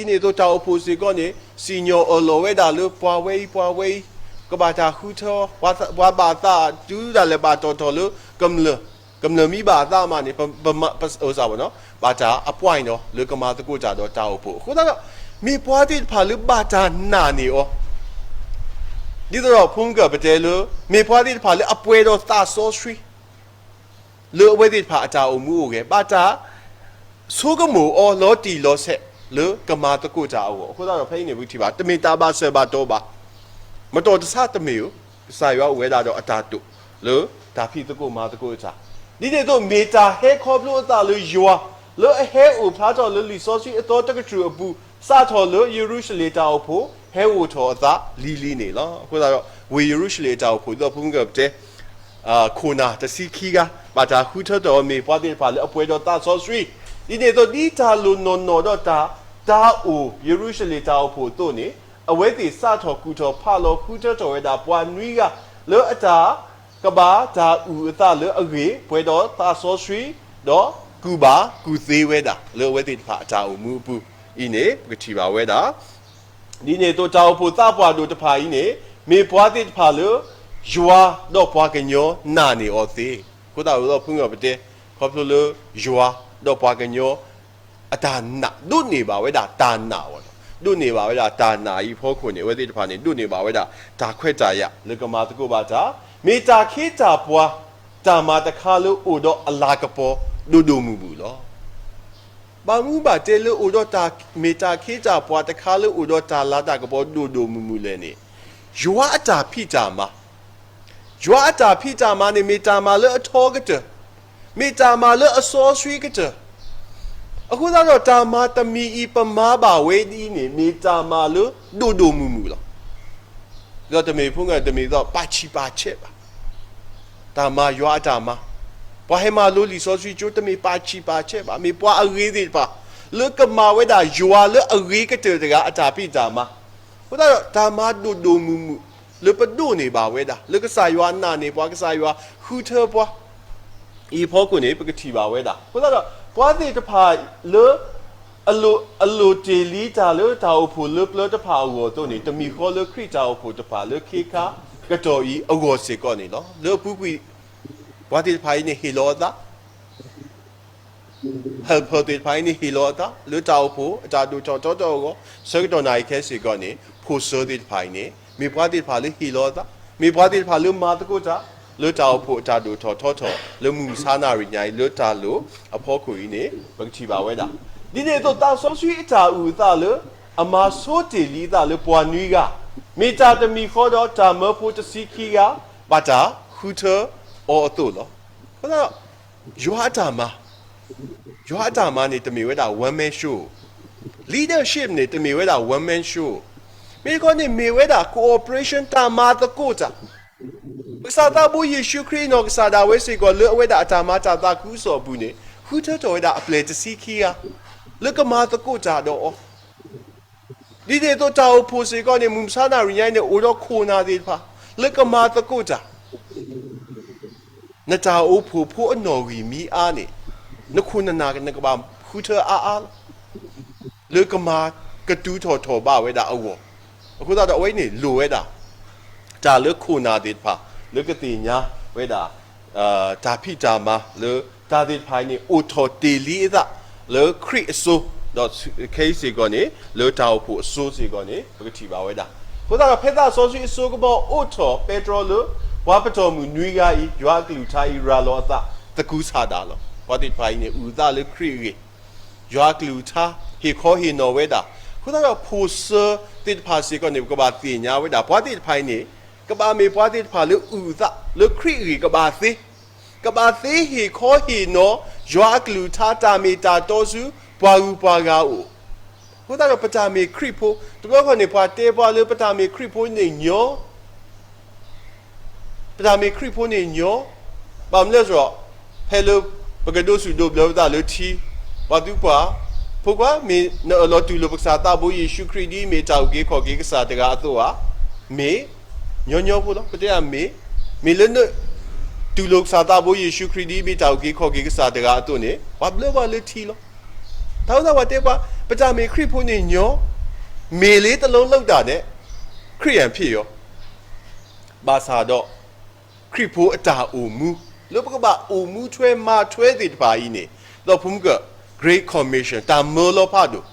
ဒ်န့ၣ်အသိးတၢ်အိၣ်ဖှိၣ်စ့ၢ်ကီးန့ၣ် စံၣ်ညီၣ်အၢၣ်လီၤဝဲဒၣ်လၢပှၤဝဲအံၤပှၤဝဲအံၤ ကဘၣ်တၢ်ဃုထၢ ပှၤဘၣ်သးတုၤဒၣ်လဲာ်ဘၣ်တီၣ်ထီၣ်လၢကမျၢၢ်, ကမျၢၢ်မ့ၢ်ဘၣ်အသးမးန့ၣ် ပ, ပ, ပ, ဘၣ်တၢ်အပှဲၤနီၤ လၢကမၤသကိးတၢ်ဒီးတၢ်အိၣ်ဖှိၣ်အဃိသတးဒီး မ့ၢ်ပှၤသ့ၣ်တဖၣ်လၢဘၣ်တၢ်နာ်န့ၢ်အီၤ ဒ်သိးဒီးဖိမုၣ်ကၢ်ပတဲလၢ မ့ၢ်ပှၤသ့ၣ်တဖၣ်လၢအပှဲၤဒီးသးစီဆှံ လၢအဝဲသ့ၣ်တဖၣ်အတၢ်အိၣ်မူအိၣ်ဂဲၤ ဘၣ်တၢ်ဆိကမိၣ်အီၤလီၤတံၢ်လီၤဆဲး လၢကမၤသကိးတၢ်အဂီၢ် အဃိသတးဒီးဖဲအံၤန့ၣ် ပကထံၣ်ဘၣ် တမ့ၢ်တၢ်ဘၣ်စၢၤဘၣ်တီၢ်ဘၣ်, မတီၢ်တဆါတမ့ၢ်ဧိၤ, ကစၢ်ယွၤအိၣ်ဝဲဒၣ်ဒီးအတၢ်တိာ် လၢတၢ်ဖံးသကိးမၤသကိးတၢ်, ဒ်န့ၣ်အသိး မ့ၢ်တၢ်ဟဲခီဖျိအသးလၢယွၤ လၢအဟဲအိၣ်ဖျါထီၣ်လၢလံာ်စီဆှံအသီတကတြူၢ်အပူၤ စးထီၣ်လၢယရူၤၡလ့ၣ်တၢ်အိၣ်ဖှိၣ် ဟဲအိၣ်ထီၣ်အသးလံၤလံၤန့ၣ်လီၤ. အဃိသတးဒီး ဝ့ၢ်ယရူၤၡလ့ၣ်အတၢ်အိၣ်ဖှိၣ် ဒ်သိးဖိမုၣ်ကၢ်ပတဲ ခိၣ်နၢ်တဆံခံဂၤ ဘၣ်တၢ်ဃုထၢထီၣ်အီၤ မ့ၢ်ပှၤသ့ၣ်တဖၣ်လၢအပှဲၤဒီးသးစီဆှံ, ဒ်န့ၣ်အသိး ဒ်တၢ်လိၣ်နီၢ်နီၢ်ဒီးတၢ်, တၢ်အိၣ်ယရူၤၡလ့ၣ်တၢ်အိၣ်ဖှိၣ်အသိးန့ၣ် အဝဲသ့ၣ်စးထီၣ်ကူၣ်ထီၣ်ဖးလီၤဃုထၢထီၣ်ဝဲဒၣ်ပှၤနွံဂၤ လၢအတၢ်ကဘၣ်တၢ်အုၣ်အသးလၢအဂ့ၤ ပှဲၤဒီးသးစီဆှံ, ဒီးကူၣ်ဘၣ်ကူၣ်သ့ဝဲဒၣ် လၢအဝဲသ့ၣ်တဖၣ်အတၢ်အိၣ်မူအပူၤအံၤန့ၣ် ပကထံၣ်ဘၣ်ဝဲဒၣ် ဒ်န့ၣ်အသိးတၢ်အိၣ်ဖှိၣ်သးပှၢ်ဒိၣ်တဖၣ်အံၤန့ၣ် မ့ၢ်ပှၤသ့ၣ်တဖၣ်လၢ ယွၤဒီးပှၤကညီနာ်န့ၢ်အီၤသ့, အဃိသတးဒီးဖိမုၣ်ကၢ်ပတဲ ခီဖျိလၢယွၤဒီးပှၤကညီ အတၢ်နာ် ဒိးန့ၢ်ဘၣ်ဝဲဒၣ်တၢ်နာ်အီၤလီၤ. ဒိးန့ၢ်ဘၣ်ဝဲဒၣ်တၢ်နာ်အံၤအဖီခိၣ်န့ၣ် အဝဲသ့ၣ်တဖၣ်န့ၣ် ဒိးန့ၢ်ဘၣ်ဝဲဒၣ်တၢ်ခွဲးတၢ်ယာ်လၢကမၤသကိးဘၣ်တၢ်, မ့ၢ်တၢ်ခ့တၢ်ပှၤ တၢ်မၤတခါလၢအိၣ်ဒီးအလၤကပီၤဒိၣ်ဒိၣ်မုၢ်မုၢ်လီၤ. ဘၣ်မနုၤဘၣ်တဲလၢအိၣ်ဒီးတၢ် မ့ၢ်တၢ်ခ့တၢ်ပှၤတခါလၢအိၣ်ဒီးတၢ်လၤတၢ်ကပီၤဒိၣ်ဒိၣ်မုၢ်မုၢ်လဲၣ်န့ၣ်, ယွၤအတၢ်ဖံးတၢ်မၤ ယွၤအတၢ်ဖံးတၢ်မၤန့ၣ် မ့ၢ်တၢ်မၤလၢအထီကတၢၢ်, မ့ၢ်တၢ်မၤလၢအစီဆှံကတၢၢ်, အဃိသတးဒီးတၢ်မၤတမံၤအံၤ ပမၤဘၣ်ဝဲဒ်အံၤန့ၣ် မ့ၢ်တၢ်မၤလၢဒိၣ်ဒိၣ်မုၢ်မုၢ်လီၤ. ဒီးတမ့ၢ်ဖိမုၣ်ကၢ် တမ့ၢ်ဒ်သိးပာ်ဆံးပာ်ဆဲးဘၣ် တၢ်မၤယွၤအတၢ်မၤ, ပှၤဟဲမၤလိလံာ်စီဆှံကၠိ တမ့ၢ်ပာ်ဆံးပာ်ဆဲးဘၣ်, မ့ၢ်ပှၤအဂ့ၤသ့ၣ်တဖၣ် လၢကမၤဝဲဒၣ်ယွၤလၢအဂ့ၤကတၢၢ်တဂၤအတၢ်ဖံးတၢ်မၤ, အဃိသတးဒီးတၢ်မၤဒိၣ်ဒိၣ်မုၢ်မုၢ် လၢပဒိးန့ၢ်ဘၣ်ဝဲဒၣ် လၢကစၢ်ယွၤနာ်န့ၢ်ပှၤ ကစၢ်ယွၤဃုထၢပှၤ အံၤအဖီခိၣ်န့ၣ် ပကထံၣ်ဘၣ်ဝဲဒၣ် အဃိသတးဒီး ပှၤသ့ၣ်တဖၣ်လၢ အလိၣ်, အလိၣ်တ့ၢ်လံတၢ်လၢတၢ်အိၣ်ဖှိၣ်လၢပျၢၤတဖၣ်အဂီၢ်အသိးန့ၣ် တမံၤဃီလၢခရံာ်တၢ်အိၣ်ဖှိၣ်တဖၣ်လၢခ့ခါကတီၢ်အံၤအဂီၢ်စ့ၢ်ကီးန့ၣ်လီၤ. လၢအပူၤကွံာ် ပှၤသ့ၣ်တဖၣ်အံၤန့ၣ်ဟ့ၣ်လီၤအသး helper သ့ၣ်တဖၣ်အံၤန့ၣ် ဟ့ၣ်လီၤအသး လၢတၢ်အိၣ်ဖှိၣ်အတၢ်ဒိၣ်ထီၣ်ထီထီၣ်အဂီၢ် ဆၢကတီၢ်နၣ်ရံၣ်ခဲအံၤစ့ၢ်ကီးန့ၣ် ဖိၣ်စၢသ့ၣ်တဖၣ်အံၤန့ၣ် မ့ၢ်ပှၤသ့ၣ်တဖၣ်လၢဟ့ၣ်လီၤအသး, မ့ၢ်ပှၤသ့ၣ်တဖၣ်လၢမၤသကိးတၢ် လၢတၢ်အိၣ်ဖှိၣ်အတၢ်ဒိၣ်ထီၣ်ထီထီၣ် လၢမုၢ်မဆါနၣ်ရံၣ်ညါအံၤ လၢတၢ်လိၣ်အဖီခိၣ်အံၤန့ၣ် ပကထံၣ်ဘၣ်ဝဲဒၣ်. ဒ်န့ၣ်အသိး သးစီဆှံအတၢ်အုၣ်အသးလၢ အမၤဆိတ့ၢ်လံအသးလၢပှၤနွံဂၤ, မ့ၢ်တၢ်တမံၤဃီဒီးတၢ်မၢဖိတဆံခံဂၤ ဘၣ်တၢ်ဃုထၢအီၤအသိးလီၤ. အဃိသတးဒီး ယွၤအတၢ်မၤ, ယွၤအတၢ်မၤန့ၣ် တမ့ၢ်ဝဲဒၣ် one man show, leadership န့ၣ် တမ့ၢ်ဝဲဒၣ် one man show, မ့ၢ်တခီန့ၣ်မ့ၢ်ဝဲဒၣ် cooperation တၢ်မၤသကိးတၢ် ပကစၢ်သးဘိယ့ၣ်ၡူးခရံာ်အနီၢ်ကစၢ်ဒၣ်ဝဲစ့ၢ်ကီး လၢအဝဲဒၣ်အတၢ်မၤတၢ်သးခုကစီၣ်အပူၤန့ၣ် ဃုထၢထီၣ်ဝဲဒၣ်အပျဲၢ်တဆံခံဂၤ လၢကမၤသကိးတၢ်ဒီးအီၤ ဒ်န့ၣ်အသိးတၢ်အိၣ်ဖှိၣ်စ့ၢ်ကီးန့ၣ် မုၢ်မဆါနၣ်ရံၣ်ညါအံၤန့ၣ် အိၣ်ဒီးခိၣ်နၢ်သ့ၣ်တဖၣ် လၢကမၤသကိးတၢ် နတၢ်အိၣ်ဖှိၣ်ဖိအနီၣ်ဂံၢ်မံအါန့ၣ် နခိၣ်နနၢ်နကဘၣ်ဃုထၢအါအါလီၤ. လၢကမၤကတုၤထီၣ်ထီၣ်ဘၣ်ဝဲဒၣ်အဂီၢ်, အဃိသတးဒီးအဝဲန့ၣ်လိၣ်ဝဲဒၣ် တၢ်လၢခိၣ်နၢ်သ့ၣ်တဖၣ် လၢကသ့ၣ်ညါဝဲဒၣ် တၢ်ဖံးတၢ်မၤလၢတၢ်သ့ၣ်တဖၣ်အံၤန့ၣ် အိၣ်ထီၣ်တ့ၢ်လံအသး လၢခရံာ်အစိၤ, ဒီးခဲအံၤစ့ၢ်ကီးန့ၣ် လၢတၢ်အိၣ်ဖှိၣ်အစိၤစ့ၢ်ကီးန့ၣ် ပကထံၣ်ဘၣ်ဝဲဒၣ်. အဃိသတးဒီး ဖဲသးစီဆှံအစိကမီၤအိးထီၣ်ပဲတြီလၢ ပှၤပတီၢ်မုၢ်နွံဂၤအံၤ ယွၤအကလုၢ်ကထါအံၤရၤလီၤအသး သကူစၢ်ဒၣ်လီၤ. ပှၤသ့ၣ်တဖၣ်အံၤန့ၣ် အုၣ်အသးလၢခရံာ်အဂ့ၢ် ယွၤအကလုၢ်ကထါ ဟ့ၣ်ခီဟ့ၣ်နီၤဝဲဒၣ်. အဃိသတးဒီး ဖိၣ်စၢသ့ၣ်တဖၣ်စ့ၢ်ကီးန့ၣ် ပကဘၣ်သ့ၣ်ညါဝဲဒၣ် ပှၤသ့ၣ်တဖၣ်အံၤန့ၣ် ကဘၣ်မ့ၢ်ပှၤသ့ၣ်တဖၣ်လၢအုၣ်အသး လၢခရံာ်အဂ့ၢ် ကဘၣ်သ့ ကဘၣ်သ့ဟ့ၣ်ခီဟ့ၣ်နီၤ ယွၤအကလုၢ်ကထါတၢ်မ့ၢ်တၢ်တီဆူ ပှၤဂုၤပှၤဂၤအအိၣ်. အဃိသတးဒီး ပတၢ်မ့ၢ်ခရံာ်ဖိ, တဘျီခီန့ၣ် ပှၤတဲပှၤလၢပတၢ်မ့ၢ်ခရံာ်ဖိန့ၣ်ညီ ပတၢ်မ့ၢ်ခရံာ်ဖိန့ၣ်ညီ, ဘၣ်မနုၤလဲၣ်, ဖဲလၢပကဒိးဆူၣ်ဒိးဘျၢပသးလၢထံ, ပှၤသံကွၢ်, ဖိခွါ, မ့ၢ်နအၢၣ်လီၤတူၢ်လိာ်ပကစၢ်သးဘိယ့ၣ်ၡူးခရံာ် ဒ်အမ့ၢ်တၢ်အုၣ်က့ၤခီၣ်က့ၤကစၢ်တဂၤအသိးဧါ. မ့ၢ်, ညီညီဖိလီၤ. ပတဲဒၣ်မ့ၢ်, မ့ၢ်လၢနတူၢ်လိာ်ကစၢ်သးဘိယ့ၣ်ၡူးခရံာ် ဒ်အမ့ၢ်တၢ်အုၣ်က့ၤခီၣ်က့ၤကစၢ်တဂၤအသိးန့ၣ် ပှၤဘျၢပှၤလၢထံလီၤ. တၢ်ဝဲဒၣ်ပှၤတဲပှၤ, ပ ပတၢ်မ့ၢ်ခရံာ်ဖိန့ၣ်ညီ, မ့ၢ်လ့တလိၣ်လိၣ်တၢ်န့ၣ် ခရံာ်အံၤဖ့ၣ်ယီၤ, ဘၣ်ဆၣ်ဒီး ခရံာ်ဖိအတၢ်အိၣ်မူ လၢပကဘၣ်အိၣ်မူထွဲမၤထွဲသ့ၣ်တဖၣ်အံၤန့ၣ်, ဒီးဖိမုၣ်က Great Commission တၢ်မၢလီၤဖးဒိၣ်,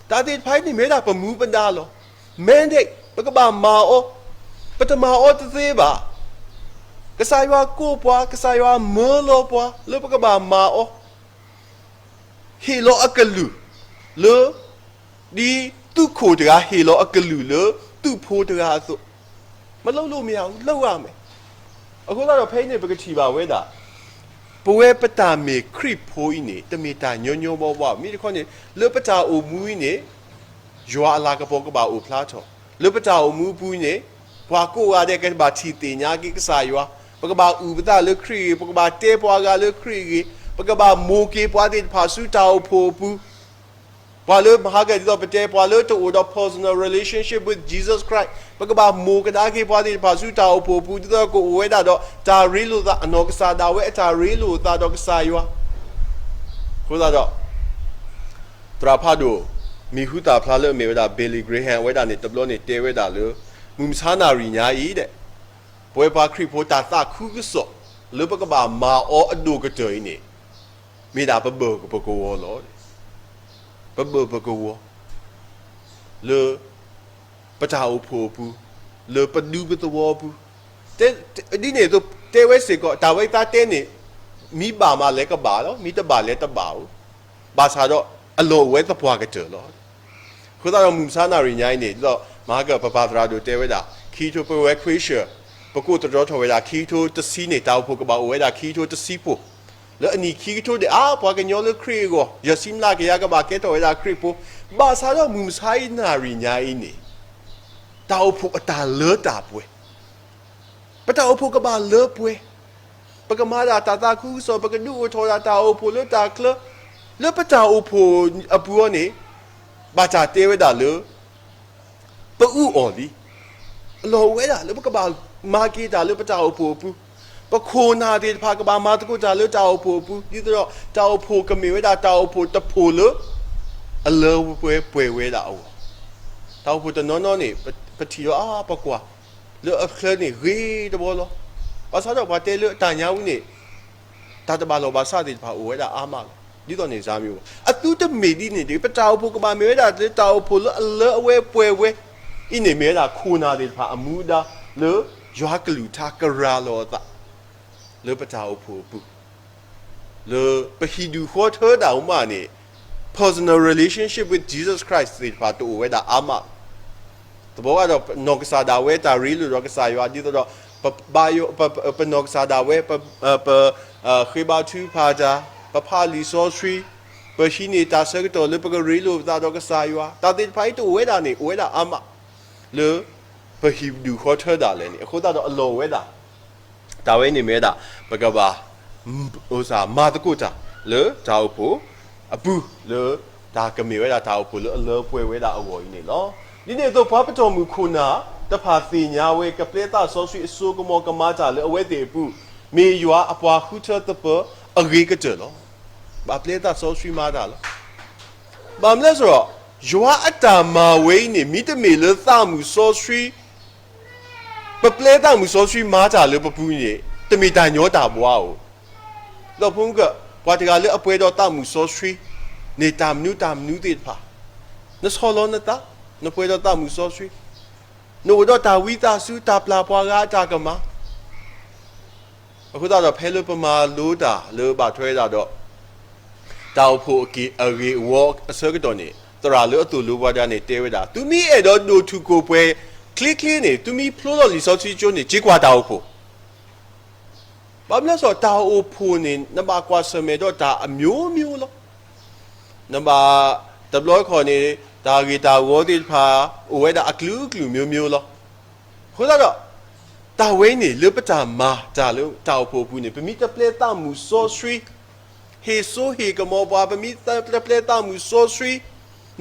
တၢ်သ့ၣ်တဖၣ်အံၤန့ၣ်မ့ၢ်ဝဲဒၣ်ပမူပဒါလီၤ. mandate ပကဘၣ်မၤအီၤ, ပတမၤအီၤတသ့ဘၣ်. ကစၢ်ယွၤကိးပှၤ, ကစၢ်ယွၤမၢလီၤပှၤ လၢပကဘၣ်မၤအီၤ ဟ့ၣ်လီၤအကလုၢ် လၢ ဒ်သုးခိၣ်တဂၤဟ့ၣ်လီၤအကလုၢ်လၢ သုးဖိတဂၤအသိး, မလိၣ်လိၣ်မ့ၢ်ဧါ, လိၣ်ဧါမ့ၢ်. အဃိသတးဒီးဖဲအံၤန့ၣ် ပကထံၣ်ဘၣ်ဝဲဒၣ် ပဝဲပတၢ်မ့ၢ်ခရံာ်ဖိအံၤန့ၣ် တမ့ၢ်တၢ်ညီညီဘီဘီ, မ့ၢ်တခီန့ၣ် လၢပတၢ်အိၣ်မူအံၤန့ၣ် ယွၤအလၤကပီၤကဘၣ်အိၣ်ဖျါထီၣ်, လၢပတၢ်အိၣ်မူအပူၤန့ၣ် ပှၤကိးဂၤဒဲးကဘၣ်ထံၣ်သ့ၣ်ညါက့ၤကစၢ်ယွၤ, ပကဘၣ်အုၣ်ပသးလၢခရံာ်အဂ့ၢ်, ပကဘၣ်တဲပှၤဂၤလၢခရံာ်အဂ့ၢ်, ပကဘၣ်မိၢ်က့ၤပှၤသ့ၣ်တဖၣ်ဆူတၢ်အိၣ်ဖှိၣ်အပူၤ, ပှၤလၢမဟါကဒ်သိးပတဲ ပှၤလၢတအိၣ်ဒီး personal relationship with Jesus Christ ပကဘၣ်မိၢ်ကဒါက့ၤပှၤသ့ၣ်တဖၣ်ဆူတၢ်အိၣ်ဖှိၣ်အပူၤ ဒ်သိးကအိၣ်ဝဲဒၣ်ဒီးတၢ်ရ့လိာ်သး, အနီၢ်ကစၢ်ဒၣ်ဝဲအတၢ်ရ့လိာ်သးဒီးကစၢ်ယွၤ. အဃိသတးဒီး သရၣ်ဖးဒိၣ် မံၤဟူသၣ်ဖျါလၢအမ့ၢ်ဝဲဒၣ် Billy Graham အဝဲဒၣ်န့ၣ် တဘျီန့ၣ်တဲဝဲဒၣ်လၢ မုၢ်မဆါနၣ်ရံၣ်ညါအံၤဒဲး ပဝဲပှၤခရံာ်ဖိတၢ်သးခုကစီၣ် လၢပကဘၣ်မၤအီၤအဒိၣ်ကတၢၢ်အံၤန့ၣ် မ့ၢ်ဒၣ်ပဘၢၣ်ပကဝီၤလီၤ. ပဘၢၣ်ပကဝီၤ လၢပတၢ်အိၣ်ဖှိၣ်အပူၤ, လၢပဒူပသဝီအပူၤ, ဒ်န့ၣ်အသိးတဲဝဲစ့ၢ်ကီး တၢ်ဝဲသးတဲန့ၣ် မ့ၢ်ဘၣ်မးလဲၤကဘၣ်လီၤ, မ့ၢ်တဘၣ်လဲၤတဘၣ်ဧိၤ, ဘၣ်ဆၣ်ဒီးအလီၢ်အိၣ်ဝဲသပှၢ်ကတၢၢ်လီၤ. အဃိသတးဒီးမုၢ်မဆါနၣ်ရံၣ်ညါအံၤန့ၣ် ဒ်သိးမဟါကပပၢ်သရၣ်ဒိၣ်တဲဝဲဒၣ် ခံကထိ ပဝဲခွ့ၡၢၣ် ပကိးသတြီထီၣ်ဝဲဒၣ် ခံကထိတဆံန့ၣ် တၢ်အိၣ်ဖှိၣ်ကဘၣ်အိၣ်ဝဲဒၣ်ခံကထိတဆံပူၤ, လၢအနံၣ်ခံကထိဒဲး အါ ပှၤကညီလၢခရံာ်အဂီၢ် ယဲၢ်ဆံမျးကယၤ ကဘၣ်ကဲထီၣ်ဝဲဒၣ်ခရံာ်ဖိ, ဘၣ်ဆၣ်ဒီးမုၢ်မဆါအံၤနၣ်ရံၣ်ညါအံၤန့ၣ် တၢ်အိၣ်ဖှိၣ်အတၢ်လၢတၢ်ပှဲၤ, ပတၢ်အိၣ်ဖှိၣ်ကဘၣ်လၢပှဲၤ, ပကမၤဒၣ်တၢ်သးခုကစီၣ်, ပကဒုးအိၣ်ထီၣ်ဒၣ်တၢ်အိၣ်ဖှိၣ်လၢတၢ်ချၢ, လၢပတၢ်အိၣ်ဖှိၣ်အပူၤအံၤန့ၣ် ဘၣ်တၢ်တဲဝဲဒၣ်လၢ ပအုၣ်အီၣ်လံ, အလီၢ်အိၣ်ဝဲဒၣ်လၢပကဘၣ်မၤက့ၤတၢ်လၢပတၢ်အိၣ်ဖှိၣ်အပူၤ, ပခိၣ်နၢ်သ့ၣ်တဖၣ်ကဘၣ်မၤသကိးတၢ်လၢတၢ်အိၣ်ဖှိၣ်အပူၤ, ဒ်သိးဒီးတၢ်အိၣ်ဖှိၣ်ကမ့ၢ်ဝဲဒၣ်တၢ်အိၣ်ဖှိၣ်တဖှိၣ်လၢ အလၢပှဲၤပှဲၤဝဲဒၣ်အဂီၢ်, တၢ်အိၣ်ဖှိၣ်တနီၤနီၤန့ၣ် ပထံၣ်ဒီး အါ ပကွၢ် လၢအချၢန့ၣ်ဂ့ၤတဘျီလီၤ. ဘၣ်ဆၣ်ဒီးပှၤတဲလၢတၢ်ညါဝံၤန့ၣ် တၢ်တဘၣ်လီၢ်ဘၣ်စးသ့ၣ်တဖၣ်အိၣ်ဝဲဒၣ်အါမးလီၤ. ဒ်သိးန့ၣ် စၢမံၤဝဲ အသုတမ့ၢ်ဒ်န့ၣ်ဒီး ပတၢ်အိၣ်ဖှိၣ်ကဘၣ်မ့ၢ်ဝဲဒၣ်လၢတၢ်အိၣ်ဖှိၣ်လၢအလၢအဝဲပှဲၤဝဲအံၤန့ၣ် မ့ၢ်ဝဲဒၣ်ခိၣ်နၢ်သ့ၣ်တဖၣ်အမူဒါ လၢယွၤကလုၢ်ကထါကရၤလီၤအသး လၢပတၢ်အိၣ်ဖှိၣ်အပူၤ လၢပဟံၣ်ဒူၣ်ဃီထၢဒၣ်မးန့ၣ် personal relationship with Jesus Christ သ့ၣ်တဖၣ်တအိၣ်ဝဲဒၣ်အါမး, သဘီဝဲဒီး ပနီၢ်ကစၢ်ဒၣ်ဝဲတၢ်ရ့လိာ်ဒီးကစၢ်ယွၤ ဒ်သိးဒီး ပ ပနီၢ်ကစၢ်ဒၣ်ဝဲ ပ ပ ဃ့ဘါထုကဖၣ်တၢ်, ပဖးလံာ်စီဆှံ, ပဟံးန့ၢ်တၢ်ဆၢကတီၢ်လၢပကရ့လိာ်ပသးဒီးကစၢ်ယွၤ တၢ်သ့ၣ်တဖၣ်အံၤတအိၣ်ဝဲဒၣ်န့ၣ် အိၣ်ဝဲဒၣ်အါမး လၢ ပဟံၣ်ဒူၣ်ဃီထၢဒၣ်လဲာ်န့ၣ် အဃိသတးဒီးအလီၢ်အိၣ်ဝဲဒၣ် တၢ်ဝဲန့ၣ်မ့ၢ်ဝဲဒၣ် ပကဘၣ် မၤသကိးတၢ် လၢတၢ်အိၣ်ဖှိၣ်အပူၤ လၢတၢ်ကမ့ၢ်ဝဲဒၣ်တၢ်အိၣ်ဖှိၣ်လၢအလၢပှဲၤဝဲဒၣ်အဂီၢ်အံၤန့ၣ်လီၤ. ဒ်န့ၣ်အသိး ပှၤပတီၢ်မုၢ်ခိၣ်နၢ်တဖၣ်သ့ၣ်ညါဝဲ ကပျဲသးစီဆှံအစိကမီၤကမၤတၢ်လၢအဝဲသ့ၣ်အပူၤ မ့ၢ်ယွၤအပှၤဃုထၢသပၢၤအဂ့ၤကတၢၢ်လီၤ. ဘၣ်ပျဲသးစီဆှံမၤတၢ်လီၤ. ဘၣ်မနုၤလဲၣ်ဆိုတော့ ယွၤအတၢ်မၤဝဲအံၤန့ၣ် မ့တမ့ၢ်လၢသးမုၢ်စီဆှံ ပပျဲသးမုၢ်စီဆှံမၤတၢ်လၢပပူၤန့ၣ် တမ့ၢ်တၢ်ညီတၢ်ဘှါဧိၤ, ဒီးဖိမုၣ်က ပှၤတဂၤလၢအပှဲၤဒီးသးမုၢ်စီဆှံန့ၣ် တၢ်မနုၤတၢ်မနုၤသ့ၣ်တဖၣ်, နဆီၣ်လီၤနသး, နပှဲၤဒီးသးမုၢ်စီဆှံ, နအိၣ်ဒီးတၢ်ဝံသးစူၤ တၢ်ပျၢ်ပှၤဂၤအတၢ်ကမၣ် အဃိသတးဒီးဖဲလၢပမၤလိတၢ်လၢဘၣ်ထွဲဝဲဒၣ်ဒီး တၢ်အိၣ်ဖှိၣ်အက့ၢ်အဂ့ၢ်အဝီအဆၢကတီၢ်န့ၣ် သရၣ်လၢအသိၣ်လိပှၤတဂၤန့ၣ်တဲဝဲဒၣ် သုမ့ၢ်အဲၣ်ဒိးဒိၣ်ထူၣ်ကိၢ်ပှဲၤချ့ချ့န့ၣ် သုမ့ၢ်ဖျိလီၤလံာ်စီဆှံကၠိန့ၣ် က့ၤကွၢ်တၢ်အိၣ်ဖှိၣ် ဘၣ်မနုၤလဲၣ်ဆို တၢ်အိၣ်ဖှိၣ်န့ၣ် နဘၣ်ကွၢ်ဆၢၣ်မဲာ်ဒီးတၢ်အမျိုးမျိုးလီၤ. နဘၣ် တဘျီတခီၣ်န့ၣ် တၢ်ဂ့ၢ်တၢ်ဝီသ့ၣ်တဖၣ် အိၣ်ဝဲဒၣ်အကလုာ်ကလုာ်မျိုးမျိုးလီၤ. အဃိသတးဒီး တၢ်ဝဲန့ၣ်လၢပတၢ်မၤတၢ်လၢတၢ်အိၣ်ဖှိၣ်အပူၤန့ၣ် ပမ့ၢ်တပျဲသးမုၢ်စီဆှံ ဟ့ၣ်စိဟ့ၣ်ကမီၤပှၤ, ပမ့ၢ်တပျဲသးမုၢ်စီဆှံ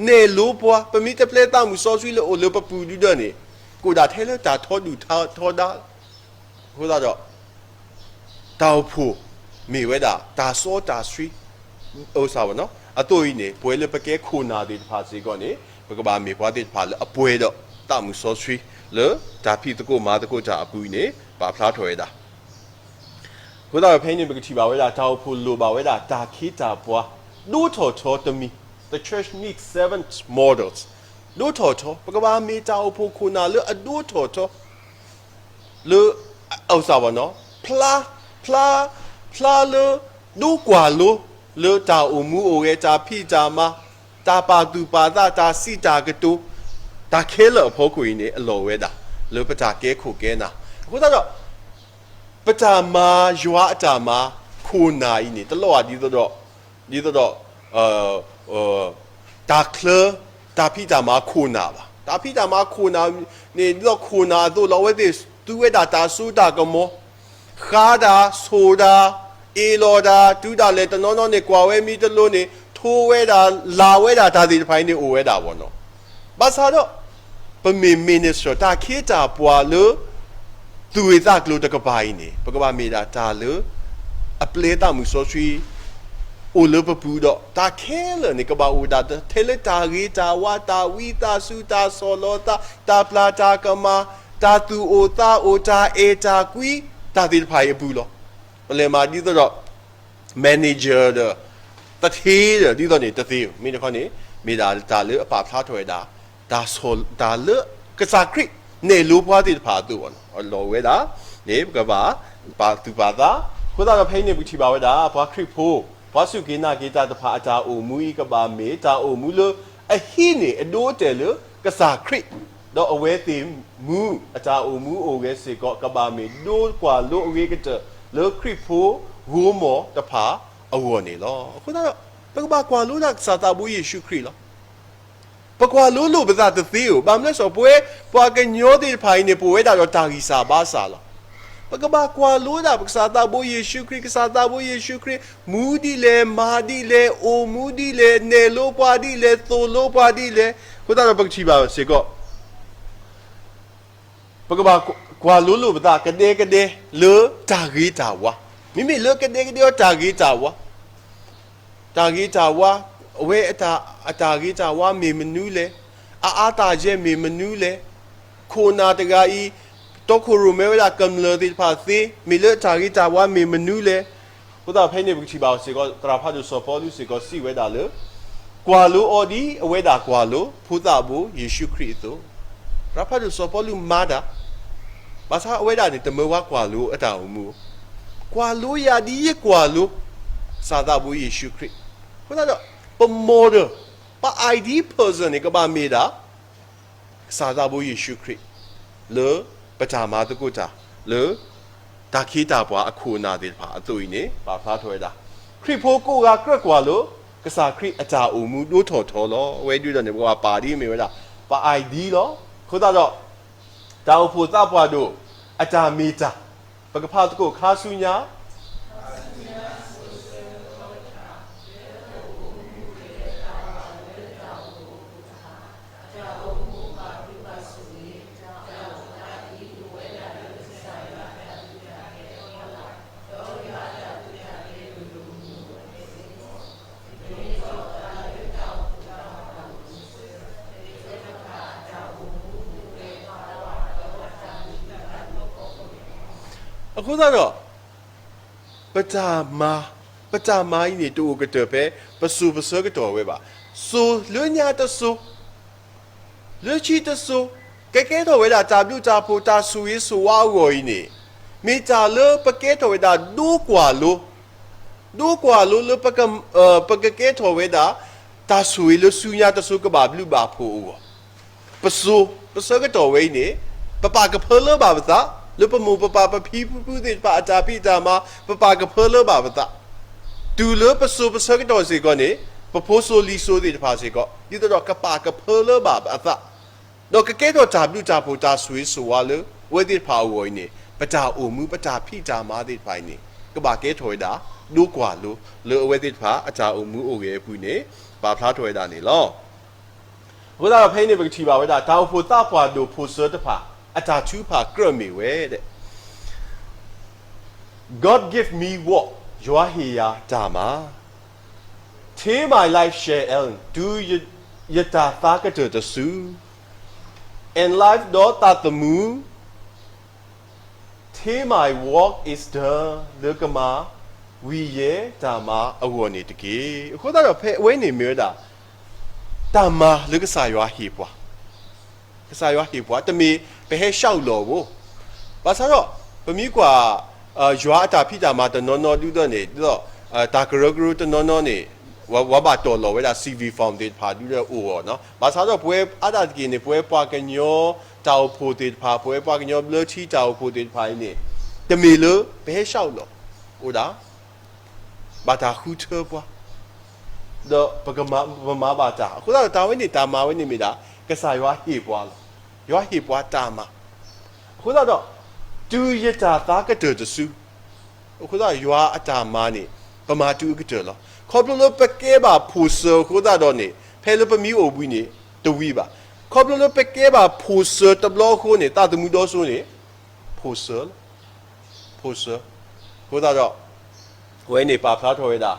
နဲၣ်လိပှၤ, ပမ့ၢ်တပျဲသးမုၢ်စီဆှံလၢအိၣ်လၢပပူၤဒုဒီန့ၣ် ကအိၣ်ဒၣ်ထဲလၢတၢ်ထီဒုၣ်ထီဒါ အဃိသတးဒီး တၢ်အိၣ်ဖှိၣ်မ့ၢ်ဝဲဒၣ် တၢ်စီတၢ်ဆှံ အဝဲ အသိးအံၤန့ၣ် ပဝဲလၢပကဲခိၣ်နၢ်သ့ၣ်တဖၣ်စ့ၢ်ကီးန့ၣ် ပကဘၣ်မ့ၢ်ပှၤသ့ၣ်တဖၣ်လၢအပှဲၤဒီးသးမုၢ်စီဆှံ လၢတၢ်ဖံးသကိးမၤသကိးတၢ်အပူၤအံၤန့ၣ် ပာ်ဖျါထီၣ်ဝဲဒၣ်. အဃိသတးဒီးဖဲအံၤန့ၣ် ပကထံၣ်ဘၣ်ဝဲဒၣ် တၢ်အိၣ်ဖှိၣ်လိၣ်ဘၣ်ဝဲဒၣ် တၢ်ခ့တၢ်ပှၤ ဒိထီၣ်ထီတမံၤ, the church needs seven models. ဒိထီၣ်ထီ ပကဘၣ်မ့ၢ်တၢ်အိၣ်ဖှိၣ်ခိၣ်နၢ်လၢအဒိထီၣ်ထီ လၢ အစၢ်ဘၣ်နီၤ ဖျါ ဖျါ ဖျါလၢ ဒိကွၢ်လိ လၢတၢ်အိၣ်မူအိၣ်ဂဲၤ တၢ်ဖံးတၢ်မၤ, တၢ်ပာ်သူၣ်ပာ်သး, တၢ်စံးတၢ်ကတိၤ, တၢ်ခဲလၢာ်အဖီခိၣ်အံၤန့ၣ် အလီၢ်ဝဲဒၣ် လၢပတၢ်ကဲခိၣ်ကဲနၢ်. အဃိသတးဒီး ပတၢ်မၤယွၤအတၢ်မၤခိၣ်နၢ်အံၤန့ၣ် တလီၤဂာ်ဒ်သိးဒီး ဒ်သိးဒီး တၢ်ချၢ တၢ်ဖံးတၢ်မၤခိၣ်နၢ်ဘၣ်. တၢ်ဖံးတၢ်မၤခိၣ်နၢ်န့ၣ် ဒ်သိးခိၣ်နၢ်အသိးလီၤ. အဝဲသ့ၣ်သူဝဲဒၣ်တၢ်စိတၢ်ကမီၤ, ဃါတၢ်, ဆိၣ်တၢ်, အ့ၣ်လိာ်တၢ်, တုၤဒၣ်လဲာ်တနီၤနီၤန့ၣ် ကွၢ်ဝဲမံတလိၤန့ၣ် ထိဝဲဒၣ် လၢ်ဝဲဒၣ်တၢ်သ့ၣ်တဖၣ်အံၤန့ၣ်အိၣ်ဝဲဒၣ်ဘၣ်နီၤ. ဘၣ်ဆၣ်ဒီး ပမ့ၢ် minister တၢ်ခ့တၢ်ပှၤလၢ သူၣ်ဂ့ၢ်သးကျိၤတကပၤအံၤန့ၣ် ပကဘၣ်မ့ၢ်ဒၣ်တၢ်လၢ အပျဲသးမုၢ်စီဆှံ အိၣ်လၢပပူၤဒီး တၢ်ခဲလၢာ်န့ၣ် ကဘၣ်အိၣ်ဒၣ်ထဲလၢတၢ်ဂ့ၤတၢ်ဝါ, တၢ်ဝံသးစူၤ, တၢ်ဆီၣ်လီၤသး, တၢ်ပျၢ်တၢ်ကမၣ်, တၢ်သူၣ်အိၣ်သးအိၣ်, တၢ်အဲၣ်တၢ်ကွံ, တၢ်သ့ၣ်တဖၣ်အံၤအပူၤလီၤ. ပလဲၤမၤဒ်သိးဒီး manager ဒီး သူဌေး ဒီး ဒ်သိးန့ၣ်တသ့ဘၣ်. မ့ၢ်တခီန့ၣ် မ့ၢ်ဒၣ်တၢ်လၢအပာ်ဖျါထီၣ်ဝဲဒၣ် တၢ်ဆီၣ် တၢ်လၢကစၢ်ခရံာ်နဲၣ်လိပှၤသ့ၣ်တဖၣ်အသိးဘၣ်နီၤ. အလီၢ်ဝဲဒၣ်န့ၣ် ပကဘၣ် ပာ်သူၣ်ပာ်သး. အဃိသတးဒီးဖဲအံၤန့ၣ် ပကထံၣ်ဘၣ်ဝဲဒၣ် ပှၤခရံာ်ဖိ ပှၤစူၢ်က့ၤနာ်က့ၤတၢ်တဖၣ်အတၢ်အိၣ်မူအံၤ ကဘၣ်မ့ၢ်တၢ်အိၣ်မူလၢအဟံးန့ၢ်အဒိအတဲာ်လၢကစၢ်ခရံာ် ဒီးအဝဲသ့ၣ်မူအတၢ်အိၣ်မူအိၣ်ဂဲၤစ့ၢ်ကီး ကဘၣ်မ့ၢ်ဒိကွၢ်လိအဂ့ၤကတၢၢ် လၢခရံာ်ဖိဂိာ်မီၢ်တဖၣ်အဂီၢ်န့ၣ်လီၤ. အဃိသတးဒီး ပကဘၣ်ကွၢ်လိဒၣ်ကစၢ်သးဘိယ့ၣ်ၡူးခရံာ်လီၤ. ပကွၢ်လိလိာ်ပသးတသ့ဧိၤ, ဘၣ်မနုၤလဲၣ် ပဝဲပှၤကညီသ့ၣ်တဖၣ်အံၤန့ၣ် ပဝဲဒၣ်ဒီးတၢ်ဂံၢ်စၢ်ဘါစၢ်လီၤ. ပကဘၣ်ကွၢ်လိဒၣ် ပကစၢ်သးဘိယ့ၣ်ၡူးခရံာ်, ကစၢ်သးဘိယ့ၣ်ၡူးခရံာ် မူဒ်လဲၣ်, မၤဒ်လဲၣ်, အိၣ်မူဒ်လဲၣ်, နဲၣ်လိပှၤဒ်လဲၣ်, သိၣ်လိပှၤဒ်လဲၣ်. အဃိသတးဒီးပကထံၣ်ဘၣ်စ့ၢ်ကီး ပကဘၣ်ကွၢ်လိလိာ်ပသးကဒဲကဒဲလၢတၢ်ဂ့ၤတၢ်ဝါ, မ့မ့ၢ်လၢကဒဲကဒဲအီၤတၢ်ဂ့ၤတၢ်ဝါ, တၢ်ဂ့ၤတၢ်ဝါ, အဝဲအတၢ်ဂ့ၤတၢ်ဝါမ့ၢ်မနုၤလဲၣ်, အအါတၢ်ယဲမ့ၢ်မနုၤလဲၣ်, ခိၣ်နၢ်တဂၤအံၤ တီခိၣ်ရိၣ်မဲဝဲဒၣ်ကမျၢၢ်သ့ၣ်တဖၣ်သ့, မ့ၢ်လၢတၢ်ဂ့ၤတၢ်ဝါမ့ၢ်မနုၤလဲၣ်. အဃိသတးဖဲန့ၣ် ပကထံၣ်ဘၣ်စ့ၢ်ကီး သရၣ်ဖးဒိၣ်စီၤပီလူးစ့ၢ်ကီးစံးဝဲဒၣ်လၢ ကွၢ်လိအီၤဒ်အဝဲဒၣ်ကွၢ်လိ ဖိသၣ်ဘိယ့ၣ်ၡူးခရံာ်အသိး, သရၣ်ဖးဒိၣ်စီၤပီလူးမၤတၢ်, ဘၣ်ဆၣ်အဝဲဒၣ်န့ၣ် တမၢဝဲကွၢ်လိအတၢ်အိၣ်မူ, ကွၢ်လိယၤဒ်ယကွၢ်လိ ကစၢ်သးဘိယ့ၣ်ၡူးခရံာ်. အဃိသတးဒီး ပ model, ပ ideal person န့ၣ် ကဘၣ်မ့ၢ်ဒၣ် ကစၢ်သးဘိယ့ၣ်ၡူးခရံာ် လၢပတၢ်မၤသကိးတၢ် လၢတၢ်ခ့တၢ်ပှၤအခိၣ်အနၢ်သ့ၣ်တဖၣ်အသိးအံၤန့ၣ် ပာ်ဖျါထီၣ်ဝဲဒၣ် ခရံာ်ဖိကိးဂၤကြၢးကွၢ်လိ ကစၢ်ခရံာ်အတၢ်အိၣ်မူဒိၣ်ထီၣ်ထီလီၤ. အဝဲဒၣ်ဒီးန့ၣ် ပကဘၣ်ပာ်ဒ်အမ့ၢ်ဝဲဒၣ် ပ ideal လီၤ. အဃိသတးဒီး တၢ်အိၣ်ဖှိၣ်သးပှၢ်ဒိၣ် အတၢ်မ့ၢ်တၢ် ပကဖးသကိးခါဆူညါအဃိသတးဒီး ပတၢ်မၤ, ပတၢ်မၤအံၤန့ၣ် တအိၣ်ကတၢၢ်ဖဲ ပစိၤပဆၢကတီၢ်ဝဲဘၣ်. စိၤလၢညါတစိၤ, လၢခံတစိၤ, ကကဲထီၣ်ဝဲဒၣ်တၢ်ဘျုးတၢ်ဖှိၣ်တၢ်ဆိၣ်ဂ့ၤဆိၣ်ဝါအဂီၢ်အံၤန့ၣ်, မ့ၢ်တၢ်လၢပကဲထီၣ်ဝဲဒၣ်ဒိကွၢ်လိ ဒိကွၢ်လိလၢပက, ပကကဲထီၣ်ဝဲဒၣ် တၢ်ဆိၣ်ဂ့ၤလၢဆူညါတစိၤကဘၣ်ဘျုးဘၣ်ဖှိၣ်အဂီၢ်, ပစိၤ, ပဆၢကတီၢ်ဝဲအံၤန့ၣ်, ပပာ်ကဖၢလၢဘၣ်ပသး, လၢပမိၢ်ပပၢ်ပဖံပဖုသ့ၣ်တဖၣ်အတၢ်ဖံးတၢ်မၤ, ပပာ်ကဖၢလၢဘၣ်ပသး, တုၤလၢပစိၤပဆၢကတီၢ်စ့ၢ်ကီးန့ၣ်, ပဖိစိၤလံၤစိၤသ့ၣ်တဖၣ်စ့ၢ်ကီး, ဒ်သိးဒီးကပာ်ကဖၢလၢဘၣ်အသး ဒီးကကဲထီၣ်တၢ်ဘျုးတၢ်ဖှိၣ်တၢ်ဆိၣ်ဂ့ၤဆိၣ်ဝါလၢ အဝဲသ့ၣ်တဖၣ်အဂီၢ်အံၤန့ၣ်, ပတၢ်အိၣ်မူပတၢ်ဖံးတၢ်မၤသ့ၣ်တဖၣ်အံၤန့ၣ်, ကဘၣ်ကဲထီၣ်ဝဲဒၣ် ဒိကွၢ်လိ လၢအဝဲသ့ၣ်တဖၣ်အတၢ်အိၣ်မူအိၣ်ဂဲၤအပူၤန့ၣ် ပာ်ဖျါထီၣ်ဝဲဒၣ်န့ၣ်လီၤ. အဃိသတးဒီးဖဲအံၤန့ၣ် ပကထံၣ်ဘၣ်ဝဲဒၣ် တၢ်အိၣ်ဖှိၣ်သးပှၢ်ဒိၣ်ဖိစၢတဖၣ် အတၢ်ထုကဖၣ်ကြၢးမ့ၢ်ဝဲဒၣ် God give me what, ယွၤဟ့ၣ်ယၤတၢ်မၤ Till my life shall end, တုၤယတၢ်သါကတၢၢ်တစု, and life ဒီးသးသမူ, till my work is done, လၢကမၤဝံၤယဲတၢ်မၤအဂီၢ်န့ၣ်တက့ၢ်. အဃိသတးဒီးဖဲအဝဲန့ၣ်မ့ၢ်ဝဲဒၣ် တၢ်မၤလၢကစၢ်ယွၤဟ့ၣ်ပှၤ ကစၢ်ယွၤဟ့ၣ်ပှၤ တမ့ၢ်ပဟဲ လျှောက်လီၤ ဘၣ်. ဘၣ်ဆၣ်ဒီး ပမ့ၢ်ကွၢ် ယွၤအတၢ်ဖံးတၢ်မၤတနီၤနီၤဒုးဒီးန့ၣ် ဒ်သိး တၢ်ကရၢကရိတနီၤနီၤန့ၣ် ဝဲဘၣ်တီၢ်လီၤဝဲဒၣ် civil form သ့ၣ်တဖၣ်ဒုးဒီးအိၣ်အီၤနီၤ. ဘၣ်ဆၣ်ဒီးပဝဲအါဒၣ်တက့ၢ်န့ၣ် ပဝဲပှၤကညီတၢ်အိၣ်ဖှိၣ်သ့ၣ်တဖၣ် ပဝဲပှၤကညီဘျၢထံတၢ်အိၣ်ဖှိၣ်သ့ၣ်တဖၣ်အံၤန့ၣ် တမ့ၢ်လၢပဟဲ လျှောက်လီၤ အိၣ်ဒၣ် ဘၣ်တၢ်ဃုထၢပှၤ ဒီးပကမၤ ပမၤဘၣ်တၢ် အဃိသတးဒီးတၢ်ဝဲန့ၣ် တၢ်မၤဝဲန့ၣ်မ့ၢ်ဒၣ် ကစၢ်ယွၤဟ့ၣ်ပှၤလီၤ. ယွၤဟ့ၣ်ပှၤတၢ်မၤ အဃိသတးဒီး တုၤယတၢ်သါကတၢၢ်တစု အဃိသတးဒီးယွၤအတၢ်မၤန့ၣ် ပမၤတုၤအကတၢၢ်လီၤ. ခီဖျိလၢပကဲဘၣ်ဖိၣ်စၢၤအဃိသတးဒီးန့ၣ် ဖဲလၢပမ့ၢ်အိၣ်ဘှံးန့ၣ် တဝံၤဘၣ်. ခီဖျိလၢပကဲဘၣ်ဖိၣ်စၢၤတဘျီအဃိန့ၣ် သးသမူဒီစိန့ၣ် ဖိၣ်စၢၤလီၤ. ဖိၣ်စၢၤ အဃိသတးဒီး အဝဲန့ၣ်ပာ်ဖျါထီၣ်ဝဲဒၣ်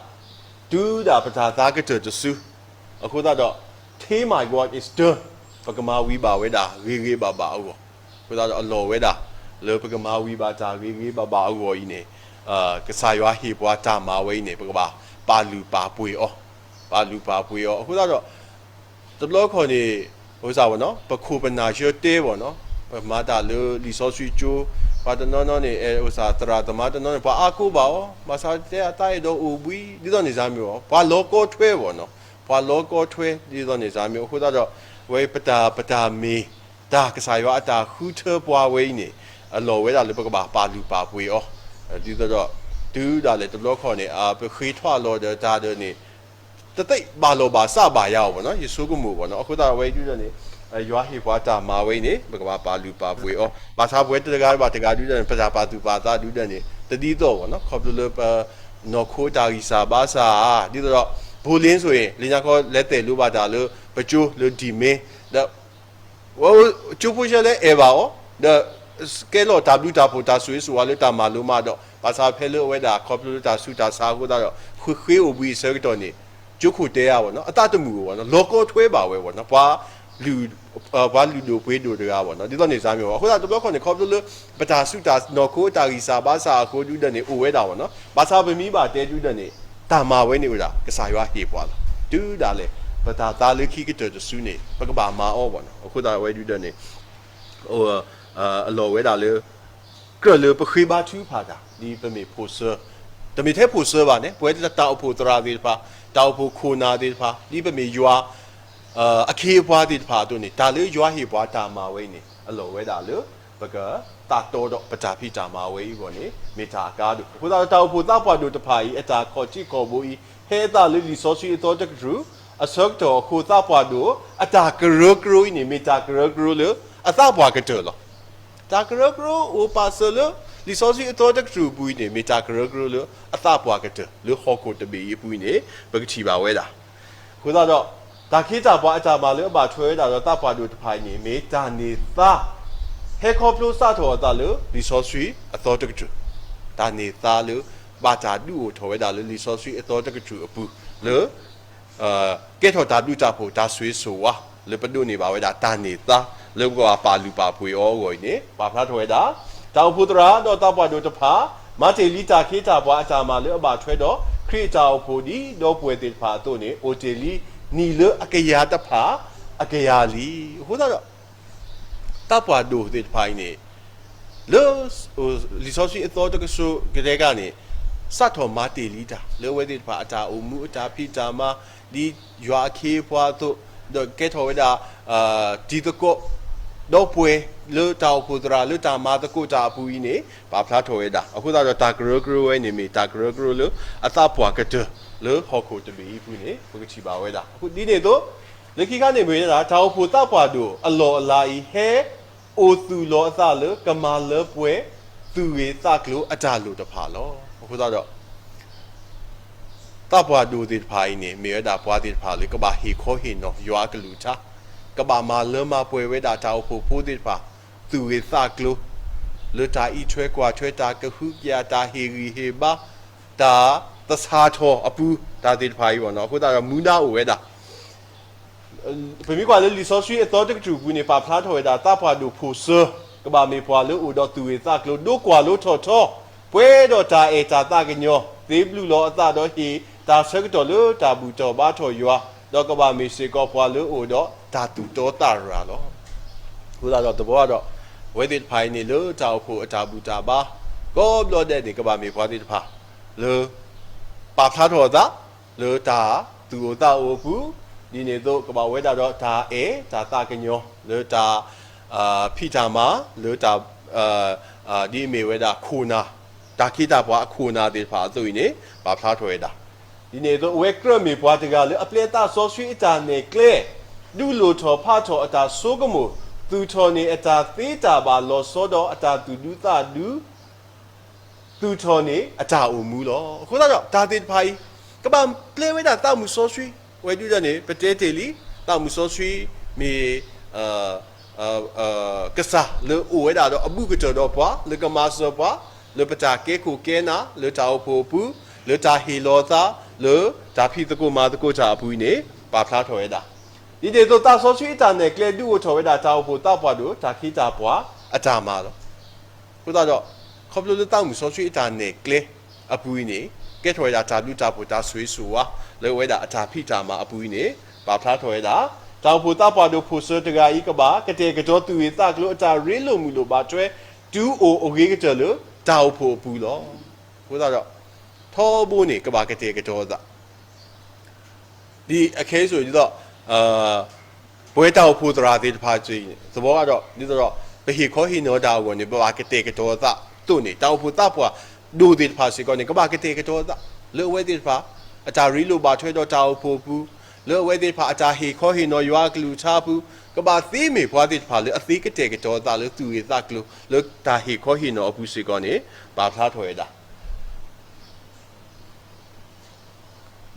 တုၤဒၣ်ပတၢ်သါကတၢၢ်တစု အဃိသတးဒီး till my work is done ပကမၤဝံၤဘၣ်ဝဲဒၣ်ဂ့ၤဂ့ၤဘၣ်ဘၣ်အဂီၢ်, အဃိသတးဒီးအလီၢ်ဝဲဒၣ် လၢပကမၤဝံၤဘၣ်တၢ်ဂ့ၤဂ့ၤဘၣ်ဘၣ်အဂီၢ်အံၤန့ၣ် ကစၢ်ယွၤဟ့ၣ်ပှၤတၢ်မၤဝဲအံၤန့ၣ် ပကဘၣ်ပာ်လုၢ်ပာ်ပှ့ၤအီၤ, ပာ်လုၢ်ပာ်ပှ့ၤအီၤ, အဃိသတးဒီး တဘျီခီန့ၣ် အိၣ်စၢ်ဝဲနီၤ ပခိၣ်ပနၢ်ဆၢတဲဝဲနီၤ, ပမၤတၢ်လၢလံာ်စီဆှံကၠိ, ပှၤတနီၤနီၤန့ၣ် အိၣ်စၢ်သရၣ်သမါတနီၤန့ၣ် ပှၤအါကိးဘၣ်အီၤ, ဘၣ်ဆၣ်တဲအတၢ်အဲၣ်ဒိးအိၣ်ဘှံး ဒ်သိးန့ၣ်စၢ်မ့ၢ်အီၤ, ပှၤလီၤကီထွဲဝဲနီၤ, ပှၤလီၤကီထွဲ ဒ်သိးန့ၣ်စၢ်မ့ၢ်, အဃိသတးဒီး ဝဲပတၢ်ပတၢ်မ့ၢ်တၢ်ကစၢ်ယွၤအတၢ်ဃုထၢပှၤဝဲအံၤန့ၣ် အလီၢ်ဝဲဒၣ်လၢပကဘၣ်ပာ်လုၢ်ပာ်ပှ့ၤအီၤ, ဒ်သိးဒီး တုၤဒၣ်လဲာ်တဘျီခီန့ၣ် ပဃ့ထွဲလီၤဒီးတၢ်ဒီးန့ၣ် တသ့ဘၣ်လီၢ်ဘၣ်စးဘၣ်ယၤအီၤဘၣ်နီၤ, ယဆိကမိၣ်ဘၣ်နီၤ, အဃိသတးဝဲဒုးဒီးန့ၣ် ယွၤဟ့ၣ်ပှၤတၢ်မၤဝဲအံၤန့ၣ် ပကဘၣ်ပာ်လုၢ်ပာ်ပှ့ၤအီၤ, ဘၣ်ဆၣ်ပဝဲတဂၤဘၣ်တဂၤဒုးဒီးန့ၣ် ပတၢ်ပာ်သူၣ်ပာ်သးဒုးဒီးန့ၣ် တဒ်သိးဘၣ်နီၤ, ခီဖျိလၢပ နီၢ်ခိအတၢ်ဂံၢ်စၢ်ဘါစၢ်ဧါ, ဒ်သိးဒီး ဘိလ့စိၤအံၤ လၢညါခီလဲၤသဲးလိဘၣ်တၢ်လၢပကၠိလၢဒံၣ်မ့ၢ် ဒီး ကၠိဖိဆဲလဲၣ်အဲၣ်ဘၣ်အီၤ, ဒီး ကဲလီၤတၢ်ဘျုးတၢ်ဖှိၣ်တၢ်ဆိၣ်ဂ့ၤဆိၣ်ဝါလၢတၢ်မၤလိမးဒီး ဘၣ်ဆၣ်ဖဲလၢအဝဲဒၣ်ခီဖျိလၢတၢ်ဆူးတၢ်ဆါအဃိသတးဒီး ဃ့ဃ့အိၣ်ဘှံးအဆၢကတီၢ်န့ၣ် ကၠိခိၣ်တဲဧါဘၣ်နီၤ, အသးတမုာ်ဘၣ်နီၤ, လီၤကီထွဲဘၣ်ဝဲဘၣ်နီၤ, ပှၤ ပှၤလုၢ်ဒိၣ်ပှ့ၤဒိၣ်တဂၤဘၣ်နီၤ, ဒ်သိးန့ၣ်စၢ်မ့ၢ်ဘၣ်, အဃိသတးတဘျီခီန့ၣ် ခီဖျိလၢ ပတၢ်ဆူးတၢ်နီၢ်ခိအတၢ်ဂံၢ်စၢ်ဘါစၢ်အဃိဒုးဒီးန့ၣ် အိၣ်ဝဲဒၣ်ဘၣ်နီၤ, ဘၣ်ဆၣ်ပမ့ၢ်ဘၣ်တဲဒုးဒီးန့ၣ် တၢ်မၤဝဲန့ၣ်ဝဲဒၣ် ကစၢ်ယွၤဟ့ၣ်ပှၤလီၤ, တုၤဒၣ်လဲာ် ပတၢ်သါလၢခံကတၢၢ်တစုန့ၣ် ပကဘၣ်မၤအီၤဘၣ်နီၤ, အဃိသတးဝဲဒုးဒီးန့ၣ် အလီၢ်ဝဲဒၣ်လၢ ကြၢးလၢပဃ့ဘါထုကဖၣ်တၢ် ဒ်ပမ့ၢ်ဖိၣ်စၢၤ, တမ့ၢ်ထဲဖိၣ်စၢၤဘၣ်န့ၣ် ပဝဲတၢ်အိၣ်ဖှိၣ်သရၣ်သ့ၣ်တဖၣ်, တၢ်အိၣ်ဖှိၣ်ခိၣ်နၢ်သ့ၣ်တဖၣ်, ဒ်ပမ့ၢ်ယွၤ အခ့အပှၤသ့ၣ်တဖၣ်အသိးန့ၣ် တၢ်လၢယွၤဟ့ၣ်ပှၤတၢ်မၤဝဲအံၤန့ၣ် အလီၢ်ဝဲဒၣ်လၢ ပကသးတီဒီးပတၢ်ဖံးတၢ်မၤဝဲအံၤအဂီၢ်န့ၣ် မ့ၢ်တၢ်အကါဒိၣ်, အဃိသတးဒီးတၢ်အိၣ်ဖှိၣ်သးပှၢ်ဒိၣ်တဖၣ်အံၤ အတၢ်ခီၣ်ထံးခီၣ်ဘိအံၤ ဟဲအသးလၢလံာ်စီဆှံအသီတကတြူၢ် အဆၢကတီၢ်အဃိ သးပှၢ်ဒိၣ် အတၢ်ကရၢကရိအံၤန့ၣ် မ့ၢ်တၢ်ကရၢကရိလၢ အသးပှၢ်ကတၢၢ်လီၤ. တၢ်ကရၢကရိအိၣ်ပာ်စၢၤလၢ လံာ်စီဆှံအသီတကတြူၢ်အပူၤအံၤန့ၣ် မ့ၢ်တၢ်ကရၢကရိလၢ အသးပှၢ်ကတၢၢ် လၢဟီၣ်ခိၣ်တဘ့ၣ်အံၤအပူၤအံၤန့ၣ် ပကထံၣ်ဘၣ်ဝဲဒၣ် အဃိသတးဒီး တၢ်ခ့တၢ်ပှၤအတၢ်မၤလၢအဘၣ်ထွဲဝဲဒၣ်ဒီးသးပှၢ်ဒိၣ်တဖၣ်အံၤန့ၣ် မ့ၢ်တၢ်န့ၢ်သါ ဟဲခီဖျိစးထီၣ်အသးလၢ လံာ်စီဆှံအသီတကတြူၢ်, တၢ်န့ၢ်သါလၢ ဘၣ်တၢ်ဒုးအိၣ်ထီၣ်ဝဲဒၣ်လၢလံာ်စီဆှံအသီတကတြူၢ်အပူၤ လၢ ကဲထီၣ်တၢ်ဘျုးတၢ်ဖှိၣ်တၢ်ဆိၣ်ဂ့ၤဆိၣ်ဝါ လၢပဒိးန့ၢ်ဘၣ်ဝဲဒၣ်တၢ်န့ၢ်သါ လၢပကဘၣ်ပာ်လုၢ်ပာ်ပှ့ၤအီၤအဂီၢ်အံၤန့ၣ် ပာ်ဖျါထီၣ်ဝဲဒၣ် တၢ်အိၣ်ဖှိၣ်သရၣ်ဒီးသးပှၢ်ဒိၣ်တဖၣ် မၤတ့ၢ်လံတၢ်ခ့တၢ်ပှၤအတၢ်မၤလၢအဘၣ်ထွဲဒီး ခရံာ်အတၢ်အိၣ်ဖှိၣ်ဒ်ဒီပုၢ်ဝဲၢ်သ့ၣ်တဖၣ်အသိးန့ၣ် အိၣ်တ့ၢ်လံ နံၣ်လၢအကယၤတဖၣ် အကယၤလံ. အဃိသတးဒီး သးပှၢ်ဒိၣ်သ့ၣ်တဖၣ်အံၤန့ၣ် လၢ လံာ်စီဆှံအသီတကတြူၢ်ကတဲကန့ၣ် စးထီၣ်မၤတ့ၢ်လံတၢ် လၢအဝဲသ့ၣ်တဖၣ်အတၢ်အိၣ်မူအတၢ်ဖံးတၢ်မၤ ဒ်ယွၤအခ့အပှၤအသိး ဒီးကဲထီၣ်ဝဲဒၣ် တံၤသကိး ဒီပုၢ်ဝဲၢ်လၢတၢ်အိၣ်ဖှိၣ်သရၣ်လၢတၢ်မၤသကိးတၢ်အပူၤအံၤန့ၣ် ပာ်ဖျါထီၣ်ဝဲဒၣ်. အဃိသတးဒီးတၢ်ကရၢကရိဝဲန့ၣ်မ့ၢ်တၢ်ကရၢကရိလၢအသးပှၢ်ကတၢၢ် လၢဟီၣ်ခိၣ်တဘ့ၣ်အံၤအပူၤန့ၣ် ပကထံၣ်ဘၣ်ဝဲဒၣ်. အဃိဒ်န့ၣ်အသိး လၢခံခါန့ၣ်မ့ၢ်ဝဲဒၣ် တၢ်အိၣ်ဖှိၣ်သးပှၢ်ဒိၣ်အလီၢ်အလၤအံၤ ဟဲအိၣ်သူၣ်လီၤအသးလၢကမၤလၢပှဲၤ သူၣ်ဂ့ၤသးကျိၤအတၢ်လိၣ်တဖၣ်လီၤ. အဃိသတးဒီး သးပှၢ်ဒိၣ်သ့ၣ်တဖၣ်အံၤန့ၣ် မ့ၢ်ဝဲဒၣ်ပှၤသ့ၣ်တဖၣ်လၢကဘၣ်ဟ့ၣ်ခီဟ့ၣ်နီၤယွၤအကလုၢ်ကထါ, ကဘၣ်မၤလၢမၤပှဲၤဝဲဒၣ်တၢ်အိၣ်ဖှိၣ်ဖိသ့ၣ်တဖၣ် သူၣ်ဂ့ၤသးကျိၤ လၢတၢ်အံးထွဲကွၢ်ထွဲ တၢ်ကဟုကယာ် တၢ်ဟ့ၣ်ဂံၢ်ဟ့ၣ်ဘါ တၢ် သဆၣ်ထီၣ်အပူၤ တၢ်သ့ၣ်တဖၣ်အံၤဘၣ်နီၤ, အဃိသတးဒီးမူဒါအိၣ်ဝဲဒၣ် ပမ့ၢ်ကွၢ်လၢလံာ်စီဆှံအသီတကတြူၢ်အပူၤန့ၣ် ပာ်ဖျါထီၣ်ဝဲဒၣ် သးပှၢ်ဒိၣ်ဖိၣ်စၢ ကဘၣ်မ့ၢ်ပှၤလၢအိၣ်ဒီးသူၣ်ဂ့ၤသးကျိၤ ဒိကွၢ်လိထီၣ်ထီ, ပှဲၤဒီးတၢ်အဲၣ်တၢ်သးကညီၤ, သ့ဘျုးလီၤအသးဒီးဟ့ၣ်တၢ်ဆၢကတီၢ်လၢတၢ်ဘူၣ်ထီၣ်ဘါထီၣ်ယွၤ, ဒီးကဘၣ်မ့ၢ်စ့ၢ်ကီးပှၤလၢအိၣ်ဒီးတၢ်သူၣ်တီသးရၤလီၤ. အဃိသတးဒီးသဝီဒီး အဝဲသ့ၣ်တဖၣ်အံၤန့ၣ်လၢတၢ်အိၣ်ဖှိၣ်အတၢ်ဘူၣ်တၢ်ဘါ ကိးဘျီဒဲးန့ၣ် ကဘၣ်မ့ၢ်ပှၤသ့ၣ်တဖၣ် လၢ ပာ်ဖျါထီၣ်အသး လၢတၢ်သူၣ်အိၣ်သးအိၣ်အပူၤ, ဒ်န့ၣ်အသိးကဘၣ်ဝဲဒၣ်ဒီးတၢ်အဲၣ်တၢ်သးကညီၤ လၢတၢ် ဖံးတၢ်မၤ လၢတၢ် ဒ်အမ့ၢ်ဝဲဒၣ်ခိၣ်နၢ်, တၢ်ခ့တၢ်ပှၤအခိၣ်နၢ်သ့ၣ်တဖၣ်အသိးအံၤန့ၣ် ပာ်ဖျါထီၣ်ဝဲဒၣ်. ဒ်န့ၣ်အသိး အဝဲကြၢးမ့ၢ်ပှၤတဂၤလၢအပျဲသးစီဆှံအတၢ်နဲၣ်ကျဲ, ဒုးလိၣ်ထီၣ်ဖးထီၣ်အတၢ်ဆိကမိၣ်, သူၣ်ထီၣ်န့ၢ်အတၢ်သ့တၢ်ဘၣ်လီၤဆီဒီးအတၢ်သူၣ်ဒူသးဒူ သူၣ်ထီၣ်န့ၢ်အတၢ်အိၣ်မူလီၤ. အဃိသတးဒီး တၢ်သ့ၣ်တဖၣ်အံၤ ကဘၣ်ပျဲဝဲဒၣ်သးမုၣ်စီဆှံ, ဝဲဒုၣ်ဒါန့ၣ် ပတဲတ့ၢ်လံ, သးမုၣ်စီဆှံမ့ၢ် ကစၢ်လၢအိၣ်ဝဲဒၣ်ဒီးအဘူးကတၢၢ်ဒီးပှၤ, လၢကမၤစၢၤပှၤ, လၢပတၢ်ကဲခိၣ်ကဲနၢ်, လၢတၢ်အိၣ်ဖှိၣ်အပူၤ, လၢတၢ်ဟ့ၣ်လီၤသး, လၢတၢ်ဖံးသကိးမၤသကိးတၢ်အပူၤအံၤန့ၣ် ပာ်ဖျါထီၣ်ဝဲဒၣ်. ဒ်န့ၣ်အသိး သးစီဆှံအတၢ်နဲၣ်ကျဲဒုးအိၣ်ထီၣ်ဝဲဒၣ် တၢ်အိၣ်ဖှိၣ်သးပှၢ်ဒိၣ် တၢ်ခ့တၢ်ပှၤအတၢ်မၤလီၤ. အဃိသတးဒီး ခီဖျိလၢသးမုၣ်စီဆှံအတၢ်နဲၣ်ကျဲအပူၤအံၤန့ၣ် ကဲထီၣ်ဝဲဒၣ်တၢ်ဘျုးတၢ်ဖှိၣ်တၢ်ဆိၣ်ဂ့ၤဆိၣ်ဝါ လၢအဝဲဒၣ်အတၢ်ဖံးတၢ်မၤအပူၤအံၤန့ၣ် ပာ်ဖျါထီၣ်ဝဲဒၣ် တၢ်အိၣ်ဖှိၣ်သးပှၢ်ဒိၣ်ဖိၣ်စၢတဂၤအံၤ ကဘၣ်ကတဲာ်ကတီၤသူၣ်ဂ့ၤသးကျိၤအတၢ်ရ့လိာ်မုာ်လိာ်ဘၣ်ထွဲ တုၤအိၣ်အဂ့ၤကတၢၢ်လၢတၢ်အိၣ်ဖှိၣ်အပူၤလီၤ. အဃိသတးဒီး ထီဘိန့ၣ် ကဘၣ်ကတဲာ်ကတီၤအသး ဒ်အခဲအံၤဒ်သိး ပဝဲတၢ်အိၣ်ဖှိၣ်သရၣ်သ့ၣ်တဖၣ်စ့ၢ်ကီး သဝီဒီး ဒ်သိးဒီး ပဟ့ၣ်ခီဟ့ၣ်နီၤတၢ်အဂီၢ်န့ၣ် ပဘၣ်ကတဲာ်ကတီၤအသးအသိးန့ၣ် တၢ်အိၣ်ဖှိၣ်သးပှၢ်ဒိၣ်သ့ၣ်တဖၣ်စ့ၢ်ကီးန့ၣ် ကဘၣ်ကတဲာ်ကတီၤအသး လၢအဝဲသ့ၣ်တဖၣ် အတၢ်ရ့လိာ်ဘၣ်ထွဲဒီးတၢ်အိၣ်ဖှိၣ်အပူၤ, လၢအဝဲသ့ၣ်တဖၣ် အတၢ်ဟ့ၣ်ခီဟ့ၣ်နီၤယွၤအကလုၢ်ကထါအပူၤ, ကဘၣ်သ့မ့ၢ်ပှၤသ့ၣ်တဖၣ်လၢအသ့ကတဲာ်ကတီၤအသးလၢသူၣ်ဂ့ၤသးကျိၤ လၢတၢ်ဟ့ၣ်ခီဟ့ၣ်နီၤအပူၤစ့ၢ်ကီးန့ၣ် ပာ်ဖျါထီၣ်ဝဲဒၣ်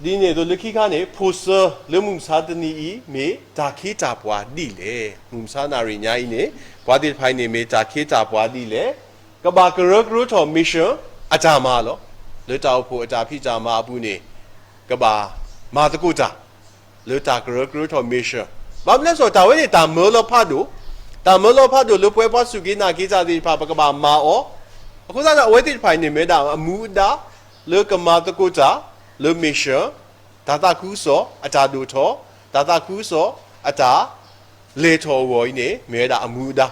ဒ်န့ၣ်အသိးလၢခံခါန့ၣ် ဖိၣ်စၢလၢမုၢ်မဆါတနံၤအံၤ မ့ၢ်တၢ်ခ့တၢ်ပှၤဒ်လဲၣ်. မုၢ်မဆါနၣ်ရံၣ်ညါအံၤန့ၣ် ပှၤသ့ၣ်တဖၣ်အံၤန့ၣ် မ့ၢ်တၢ်ခ့တၢ်ပှၤဒ်လဲၣ်. ကဘၣ်ကရၢကရိထီၣ် mission အတၢ်မၤလီၤ. လၢတၢ်အိၣ်ဖှိၣ်အတၢ်ဖံးတၢ်မၤအပူၤန့ၣ် ကဘၣ်မၤသကိးတၢ် လၢတၢ်ကရၢကရိထီၣ် mission. ဘၣ်မနုၤလဲၣ် တၢ်ဝဲန့ၣ် တၢ်မၢလီၤဖးဒိၣ်, တၢ်မၢလီၤဖးဒိၣ်လၢပဝဲပှၤစူၢ်က့ၤနာ်က့ၤတၢ်သ့ၣ်တဖၣ် ပကဘၣ်မၤအီၤ. အဃိသတးဒီး အဝဲသ့ၣ်တဖၣ်အံၤန့ၣ် မ့ၢ်ဝဲဒၣ်အမူအဒါ လၢကမၤသကိးတၢ် လၢ mission, တၢ်သးခုကစီၣ်အတၢ်ဒိၣ်ထီၣ်, တၢ်သးခုကစီၣ်အတၢ်လဲၤထီၣ်အဂီၢ်အံၤန့ၣ် မ့ၢ်ဝဲဒၣ်အမူအဒါ.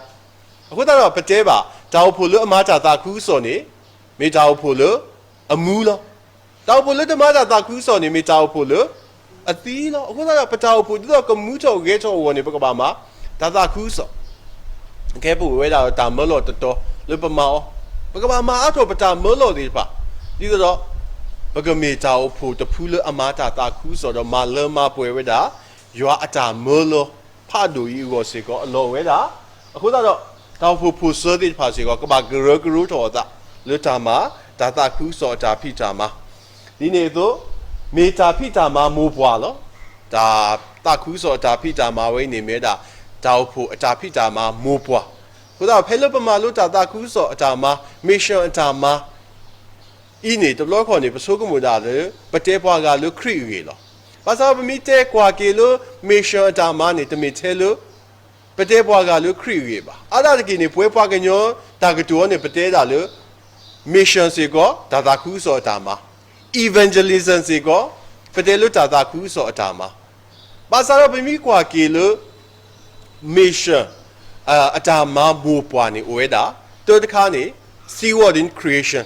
အဃိသတးဒီး ပတဲဘၣ် တၢ်အိၣ်ဖှိၣ်လၢအမၤတၢ်သးခုကစီၣ်န့ၣ် မ့ၢ်တၢ်အိၣ်ဖှိၣ်လၢအမူလီၤ. တၢ်အိၣ်ဖှိၣ်လၢတမၤတၢ်သးခုကစီၣ်န့ၣ် မ့ၢ်တၢ်အိၣ်ဖှိၣ်လၢအသံလီၤ. အဃိသတးဒီး ပတၢ်အိၣ်ဖှိၣ်ဒ်သိးကမူထီၣ်ဂဲၤထီၣ်အဂီၢ်န့ၣ် ပကဘၣ်မၤတၢ်သးခုကစီၣ်. ကဲပဝဲဒၣ်တၢ်မၢလီၤတတီၤလၢပမၤအီၤ, ပကဘၣ်မၤအါထီၣ်ပတၢ်မၢလီၤသ့ၣ်တဖၣ် ဒ်သိးဒီး ပကမ့ၢ်တၢ်အိၣ်ဖှိၣ်တဖုလၢအမၤတၢ်သးခုကစီၣ်ဒီး မၤလၢမၤပှဲၤဝဲဒၣ် ယွၤအတၢ်မၢလီၤဖးဒိၣ်အံၤအဂီၢ်စ့ၢ်ကီး အလီၢ်ဝဲဒၣ်. အဃိသတးဒီး တၢ်အိၣ်ဖှိၣ်ဖိၣ်စၢသ့ၣ်တဖၣ်စ့ၢ်ကီး ကဘၣ်ကရၢကရိထီၣ်အသး လၢတၢ်မၤတၢ်သးခုကစီၣ်အတၢ်ဖံးတၢ်မၤ ဒ်န့ၣ်အသိး မ့ၢ်တၢ်ဖံးတၢ်မၤမိၢ်ပှၢ်လီၤ. တၢ်သးခုကစီၣ်အတၢ်ဖံးတၢ်မၤဝဲအံၤန့ၣ် မ့ၢ်ဝဲဒၣ် တၢ်အိၣ်ဖှိၣ်အတၢ်ဖံးတၢ်မၤမိၢ်ပှၢ်. အဃိသတးဒီး ဖဲလၢပမၤလိတၢ်သးခုကစီၣ်အတၢ်မၤ mission အတၢ်မၤ အံၤန့ၣ် တဘျီတခီၣ်န့ၣ် ပဆိကမိၣ်ဒၣ်လၢ ပတဲပှၤဂၤလၢခရံာ်အဂ့ၢ်လီၤ. ဘၣ်ဆၣ်ဒီးပမ့ၢ်တဲကွၢ်က့ၤလၢ mission အတၢ်မၤန့ၣ် တမ့ၢ်ထဲလၢ ပတဲပှၤဂၤလၢခရံာ်အဂ့ၢ်ဘၣ်. အါဒၣ်တက့ၢ်န့ၣ် ပဝဲပှၤကညီတၢ်ကတိၤအံၤန့ၣ် ပတဲဒၣ်လၢ mission စ့ၢ်ကီး တၢ်သးခုကစီၣ်အတၢ်မၤ, evangelism စ့ၢ်ကီး ပတဲလၢတၢ်သးခုကစီၣ်အတၢ်မၤ. ဘၣ်ဆၣ်ဒီးပမ့ၢ်ကွၢ်က့ၤလၢ mission အတၢ်မၤမိၢ်ပှၢ်န့ၣ်အိၣ်ဝဲဒၣ် တၢတခါန့ၣ် stewarding creation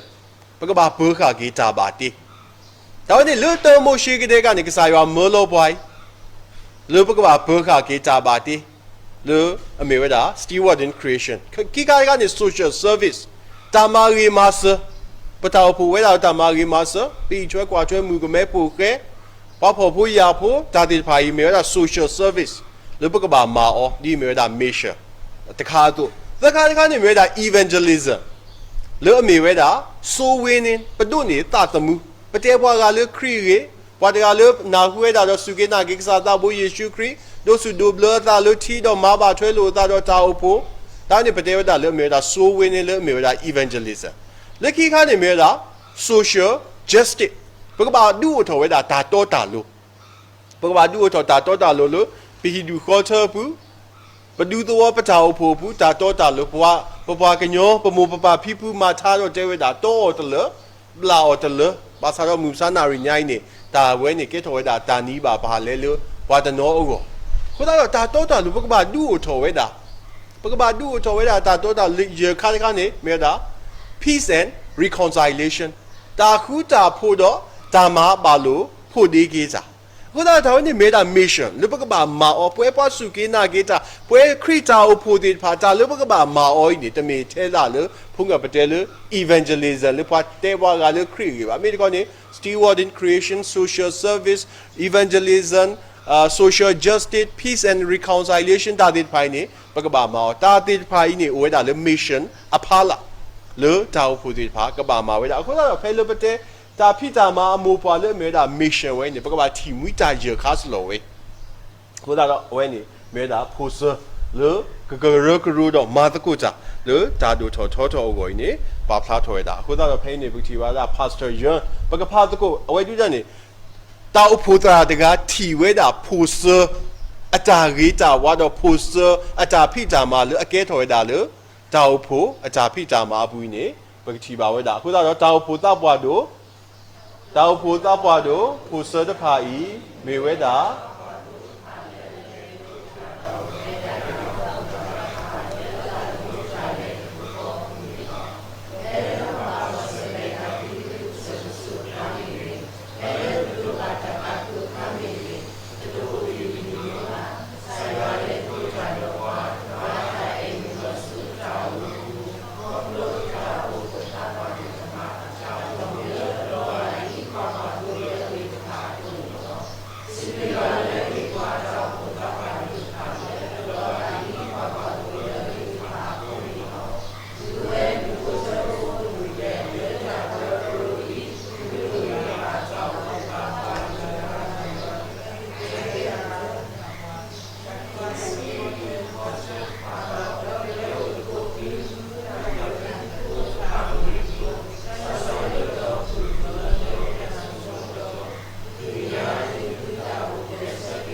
ပကဘၣ်ပၢၤဃာ်က့ၤတၢ်ဘၣ်တ့. တၢ်ဝဲန့ၣ်လၢတၢမိၤၡ့ကဒဲကန့ၣ် ကစၢ်ယွၤမၢလီၤပှၤအံၤ လၢပကဘၣ်ပၢၤဃာ်က့ၤတၢ်ဘၣ်တ့ လၢအမ့ၢ်ဝဲဒၣ် stewarding creation. ခံခါတခါန့ၣ် social service တၢ်မၤဂ့ၤမၤစၢၤ, ပတၢ်အိၣ်ဖှိၣ်ဝဲဒၣ်လၢတၢ်မၤဂ့ၤမၤစၢၤ, ပအံးထွဲကွၢ်ထွဲမုၣ်ကမဲပိာ်ဃဲ ပှၤဖှီၣ်ဖိယာ်ဖိ တၢ်သ့ၣ်တဖၣ်အံၤမ့ၢ်ဝဲဒၣ် social service လၢပကဘၣ်မၤအီၤ ဒ်အမ့ၢ်ဝဲဒၣ် mission တခါအသိး, သၢခါတခါန့ၣ်မ့ၢ်ဝဲဒၣ် evangelism လၢအမ့ၢ်ဝဲဒၣ် soul winning ပဒိးန့ၢ်သးသမူ, ပတဲပှၤဂၤလၢခရံာ်အဂ့ၢ်, ပှၤတဂၤလၢနၢ်ဟူဝဲဒၣ်ဒီးစူၢ်က့ၤနာ်က့ၤကစၢ်သးဘိယ့ၣ်ၡူးခရံာ်, ဒိးဆူၣ်ဒိးဘျၢအသးလၢထံဒီးမၤဘၣ်ထွဲလိာ်အသးဒီးတၢ်အိၣ်ဖှိၣ်, တၢ်န့ၣ်ပတဲဝဲဒၣ်လၢအမ့ၢ်ဝဲဒၣ် soul winning လၢအမ့ၢ်ဝဲဒၣ် evangelism. လၢခံခါန့ၣ်မ့ၢ်ဝဲဒၣ် social justice ပကဘၣ်ဒုးအိၣ်ထီၣ်ဝဲဒၣ်တၢ်တီတၢ်လိၤ, ပကဘၣ်ဒုးအိၣ်ထီၣ်တၢ်တီတၢ်လိၤလၢ ပဟံၣ်ဒူၣ်ဃီထၢအပူၤ, ပဒူသဝီပတၢ်အိၣ်ဖှိၣ်အပူၤ တၢ်တီတၢ်လိၤ, ပှၤကညီ ပမိၢ်ပပၢ်ဖံဖုမၤထါဒီးတဲဝဲဒၣ် တီအီၤတလၢာ်, ဘျၣ်အီၤတလၢာ်, ဘၣ်ဆၣ်ဒီးမုၢ်မဆါနၣ်ရံၣ်ညါအံၤန့ၣ် တၢ်ဝဲန့ၣ်ကဲထီၣ်ဝဲဒၣ်တၢ်နံၤဘၣ်ပာ်လဲလၢ ပှၤတနီၤအဂီၢ်, အဃိသတးဒီးတၢ်တီတၢ်လိၤ ပကဘၣ်ဒုးအိၣ်ထီၣ်ဝဲဒၣ် ပကဘၣ်ဒုးအိၣ်ထီၣ်ဝဲဒၣ်တၢ်တီတၢ်လိၤ ယဲၢ်ခါတခါန့ၣ် မ့ၢ်ဝဲဒၣ် peace and reconciliation, တၢ်ဃူတၢ်ဖိးဒီးတၢ်မၤဘၣ်လိာ်ဖိးဒ့က့ၤတၢ်, အဃိသတးဒီးတၢ်ဝဲန့ၣ်မ့ၢ်ဝဲဒၣ် mission လၢပကဘၣ်မၤအီၤ, ပဝဲပှၤစူၢ်က့ၤနာ်က့ၤတၢ်, ပဝဲခရံာ်တၢ်အိၣ်ဖှိၣ်သ့ၣ်တဖၣ် တၢ်လၢပကဘၣ်မၤအီၤအံၤန့ၣ် တမ့ၢ်ထဲလၢ်လၢ ဖိငၢၣ်ပတဲလၢ evangelism လၢပှၤတဲပှၤဂၤလၢခရံာ်အဂ့ၢ်ဘၣ်, မ့ၢ်တခီန့ၣ် stewarding creation, social service, evangelism, social justice, peace and reconciliation တၢ်သ့ၣ်တဖၣ်အံၤန့ၣ် ပကဘၣ်မၤအီၤ, တၢ်သ့ၣ်တဖၣ်အံၤန့ၣ် အိၣ်ဝဲဒၣ်လၢ mission အဖီလာ် လၢတၢ်အိၣ်ဖှိၣ်သ့ၣ်တဖၣ် ကဘၣ်မၤဝဲဒၣ်, အဃိသတးဒီးဖဲလၢပတဲ တၢ်ဖံးတၢ်မၤအမိၢ်ပှၢ်လၢအမ့ၢ်ဝဲဒၣ် mission ဝဲအံၤန့ၣ် ပကဘၣ်ထံၣ်မှံတၢ်ယဲၢ်ခါစ့ၢ်ကီးဝဲ အဃိသတးဒီးအဝဲန့ၣ် မ့ၢ်ဝဲဒၣ်ဖိစၢၤ လၢကကရၢကရိဒီးမၤသကိးတၢ် လၢတၢ်ဒိၣ်ထီၣ်ထီထီၣ်အဂီၢ်အံၤန့ၣ် ပာ်ဖျါထီၣ်ဝဲဒၣ်, အဃိသတးဒီးဖဲအံၤန့ၣ် ပကထံၣ်ဘၣ်ဝဲဒၣ် Pastor Yuan ပကဖးသကိး အဝဲဒုးဒၣ်န့ၣ် တၢ်အိၣ်ဖှိၣ်သရၣ်တဂၤထံၣ်ဝဲဒၣ်ဖိစၢၤ အတၢ်ဂ့ၤတၢ်ဝါဒီးဖိစၢၤ အတၢ်ဖံးတၢ်မၤလၢအကဲထီၣ်ဝဲဒၣ်လၢ တၢ်အိၣ်ဖှိၣ်အတၢ်ဖံးတၢ်မၤအပူၤအံၤန့ၣ် ပကထံၣ်ဘၣ်ဝဲဒၣ်, အဃိသတးဒီးတၢ်အိၣ်ဖှိၣ်သးပှၢ်ဒိၣ် တၢ်အိၣ်ဖှိၣ်သးပှၢ်ဒိ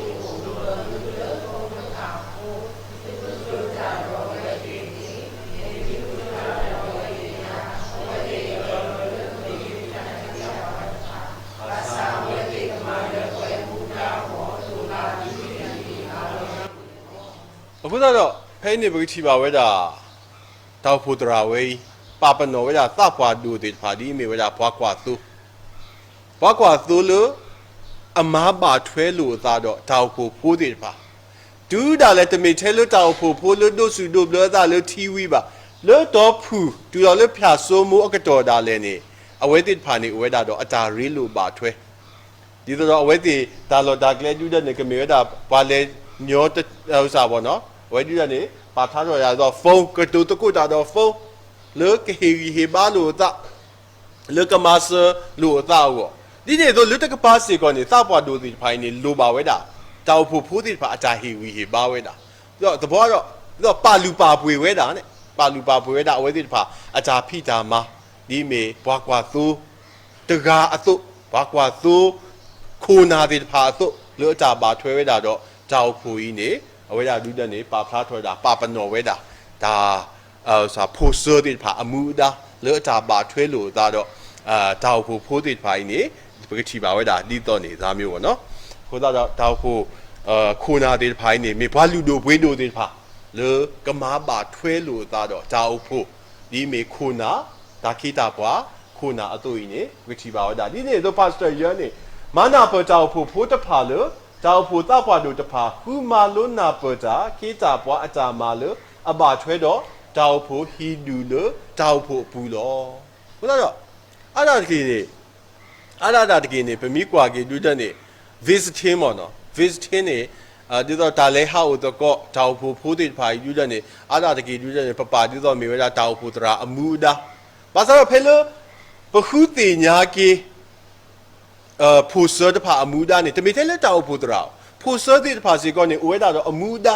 ၣ် ဖိစၢၤတဖၣ်အံၤ မ့ၢ်ဝဲဒၣ်အဃိသတးဒီး ဖဲအံၤန့ၣ် ပကထံၣ်ဘၣ်ဝဲဒၣ် တၢ်အိၣ်ဖှိၣ်သရၣ်ဝဲအံၤ ပာ်ပနီၣ်ဝဲဒၣ်သးပှၢ်ဒိၣ်သ့ၣ်တဖၣ် ဒ်အမ့ၢ်ဝဲဒၣ်ပှၤကွၢ်သိ, ပှၤကွၢ်သိလၢ အမၤဘၣ်ထွဲလိာ်အသးဒီးတၢ်အိၣ်ဖှိၣ်ဖိသ့ၣ်တဖၣ်, တုၤဒၣ်လဲာ် တမ့ၢ်ထဲလၢတၢ်အိၣ်ဖှိၣ်ဖိလၢဒိးစူၣ်ဒိးဘျၢအသးလၢထံဝံၤဘၣ်, လၢတီၤဖုၣ်တုၤလီၤလၢဖၠၣ်စိမိအကတီၢ်ဒၣ်လဲာ်န့ၣ် အဝဲသ့ၣ်တဖၣ်န့ၣ် အိၣ်ဝဲဒၣ်ဒီးအတၢ်ရ့လိာ်ဘၣ်ထွဲ ဒ်သိးဒီးအဝဲသ့ၣ်တၢ်လီၢ်တၢ်ကျဲဒုၣ်ဒါန့ၣ် ကမ့ၢ်ဝဲဒၣ်ပှၤလဲၤညီတစးဘီနီၤ, အဝဲဒုၣ်ဒါန့ၣ် ပာ်ဖျါထီၣ်ယၤဒ်သိး phone ကတိၤသကိးတၢ်ဒီး phone လၢကဟ့ၣ်ဂံၢ်ဟ့ၣ်ဘါလိာ်အသး, လၢကမၤစၢၤလိာ်အသးအဂီၢ်, ဒ်န့ၣ်အသိးလၢတကပၤစ့ၢ်ကီးန့ၣ် သးပှၢ်ဒိၣ်သ့ၣ်တဖၣ်အံၤန့ၣ် လိၣ်ဘၣ်ဝဲဒၣ် တၢ်အိၣ်ဖှိၣ်ဖိသ့ၣ်တဖၣ်အတၢ်ဟ့ၣ်ဂံၢ်ဟ့ၣ်ဘါဝဲဒၣ်, ဒီးသဘီဒီး ဒီးပာ်လုၢ်ပာ်ပှ့ၤဝဲဒၣ်န့ၣ် ပာ်လုၢ်ပာ်ပှ့ၤဝဲဒၣ်အဝဲသ့ၣ်တဖၣ်အတၢ်ဖံးတၢ်မၤ, ဒ်အမ့ၢ်ပှၤကွၢ်သိ တဂၤအသိး, ပှၤကွၢ်သိ ခိၣ်နၢ်သ့ၣ်တဖၣ်အသိး လၢအတၢ်ဘၣ်ထွဲဝဲဒၣ်ဒီးတၢ်အိၣ်ဖှိၣ်အံၤန့ၣ် အဝဲဒၣ်ဒုၣ်ဒါန့ၣ် ပာ်ဖျါထီၣ်ဝဲဒၣ် ပာ်ပနီၣ်ဝဲဒၣ် တၢ် ဖိစၢၤသ့ၣ်တဖၣ်အမူအဒါ လၢအတၢ်ဘၣ်ထွဲလိာ်အသးဒီး တၢ်အိၣ်ဖှိၣ်ဖိသ့ၣ်တဖၣ်အံၤန့ၣ် ပကထံၣ်ဘၣ်ဝဲဒၣ်ဒ်သိးန့ၣ် သးမ့ၢ်ဝဲနီၤ, အဃိသတးဒီးတၢ်အိၣ်ဖှိၣ် ခိၣ်နၢ်သ့ၣ်တဖၣ်အံၤန့ၣ် မ့ၢ်ပှၤလုၢ်ဒိၣ်ပှ့ၤဒိၣ်သ့ၣ်တဖၣ် လၢကမၤဘၣ်ထွဲလိာ်အသးဒီးတၢ်အိၣ်ဖှိၣ် ဒ်အမ့ၢ်ခိၣ်နၢ်, တၢ်ခ့တၢ်ပှၤ, ခိၣ်နၢ်အသိးအံၤန့ၣ် ပကထံၣ်ဘၣ်ဝဲဒၣ် ဒ်န့ၣ်အသိး Pastor Yuan န့ၣ် မၤနၢ်ပၢၢ်တၢ်အိၣ်ဖှိၣ်ဖိတဖၣ်လၢ တၢ်အိၣ်ဖှိၣ်သးပှၢ်ဒိၣ်တဖၣ် ဃုမၤလိနၢ်ပၢၢ်တၢ်ခ့တၢ်ပှၤအတၢ်မၤလၢ အဘၣ်ထွဲဒီးတၢ်အိၣ်ဖှိၣ် ဟံၣ်ဒူၣ်လၢတၢ်အိၣ်ဖှိၣ်အပူၤလီၤ. အဃိသတးဒီး အါဒၣ်တက့ၢ်န့ၣ် အါဒၣ်တက့ၢ်န့ၣ် ပမ့ၢ်ကွၢ်က့ၤဒုၣ်ဒါန့ၣ် visiting မ့ၢ်နီၤ, visiting န့ၣ် ဒ်သိးတၢ်လဲၤဟးအိၣ်သကိး တၢ်အိၣ်ဖှိၣ်ဖိသ့ၣ်တဖၣ်အံၤဒုၣ်ဒါန့ၣ် အါဒၣ်တက့ၢ်ဒုၣ်ဒါန့ၣ် ပပာ်ဒ်သိးမ့ၢ်ဝဲဒၣ်တၢ်အိၣ်ဖှိၣ်သရၣ်အမူအဒါ, ဘၣ်ဆၣ်ဒီးဖဲလၢ ပဃုသ့ၣ်ညါက့ၤ ဖိၣ်စၢတဖၣ်အမူဒါန့ၣ် တမ့ၢ်ထဲလၢတၢ်အိၣ်ဖှိၣ်သရၣ်, ဖိၣ်စၢသ့ၣ်တဖၣ်စ့ၢ်ကီးန့ၣ် အိၣ်ဝဲဒၣ်ဒီးအမူဒါ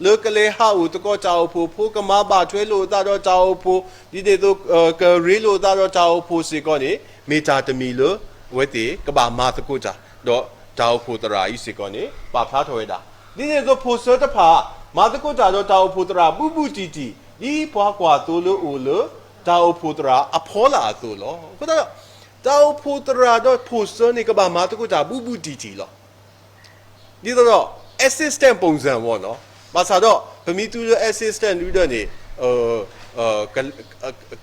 လၢကလဲၤဟးအိၣ်သကိးတၢ်အိၣ်ဖှိၣ်ဖိ, ကမၤဘၣ်ထွဲလိာ်အသးဒီးတၢ်အိၣ်ဖှိၣ်, ဒ်န့ၣ်အသိး ကရ့လိာ်အသးဒီးတၢ်အိၣ်ဖှိၣ်စ့ၢ်ကီးန့ၣ် မ့ၢ်တၢ်တမံၤလၢ အဝဲသ့ၣ်ကဘၣ်မၤသကိးတၢ် ဒီးတၢ်အိၣ်ဖှိၣ်သရၣ်အံၤစ့ၢ်ကီးန့ၣ် ပာ်ဖျါထီၣ်ဝဲဒၣ်. ဒ်န့ၣ်အသိး ဖိၣ်စၢတဖၣ် မၤသကိးတၢ်ဒီးတၢ်အိၣ်ဖှိၣ်သရၣ်ဘူးဘူးတံၢ်တံၢ် ဒ်ပှၤကွၢ်သိလၢအိၣ်လၢ တၢ်အိၣ်ဖှိၣ်သရၣ်အဖီလာ်အသိးလီၤ. အဃိသတးဒီး တၢ်အိၣ်ဖှိၣ်သရၣ်ဒီးဖိၣ်စၢန့ၣ် ကဘၣ်မၤသကိးတၢ်ဘူးဘူးတံၢ်တံၢ်လီၤ. ဒ်သိးဒီး assistant ပုံစံပေါ့နော်, ဘၣ်ဆၣ်ဒီး ပမ့ၢ်သူလၢ assistant ဒုဒီးန့ၣ်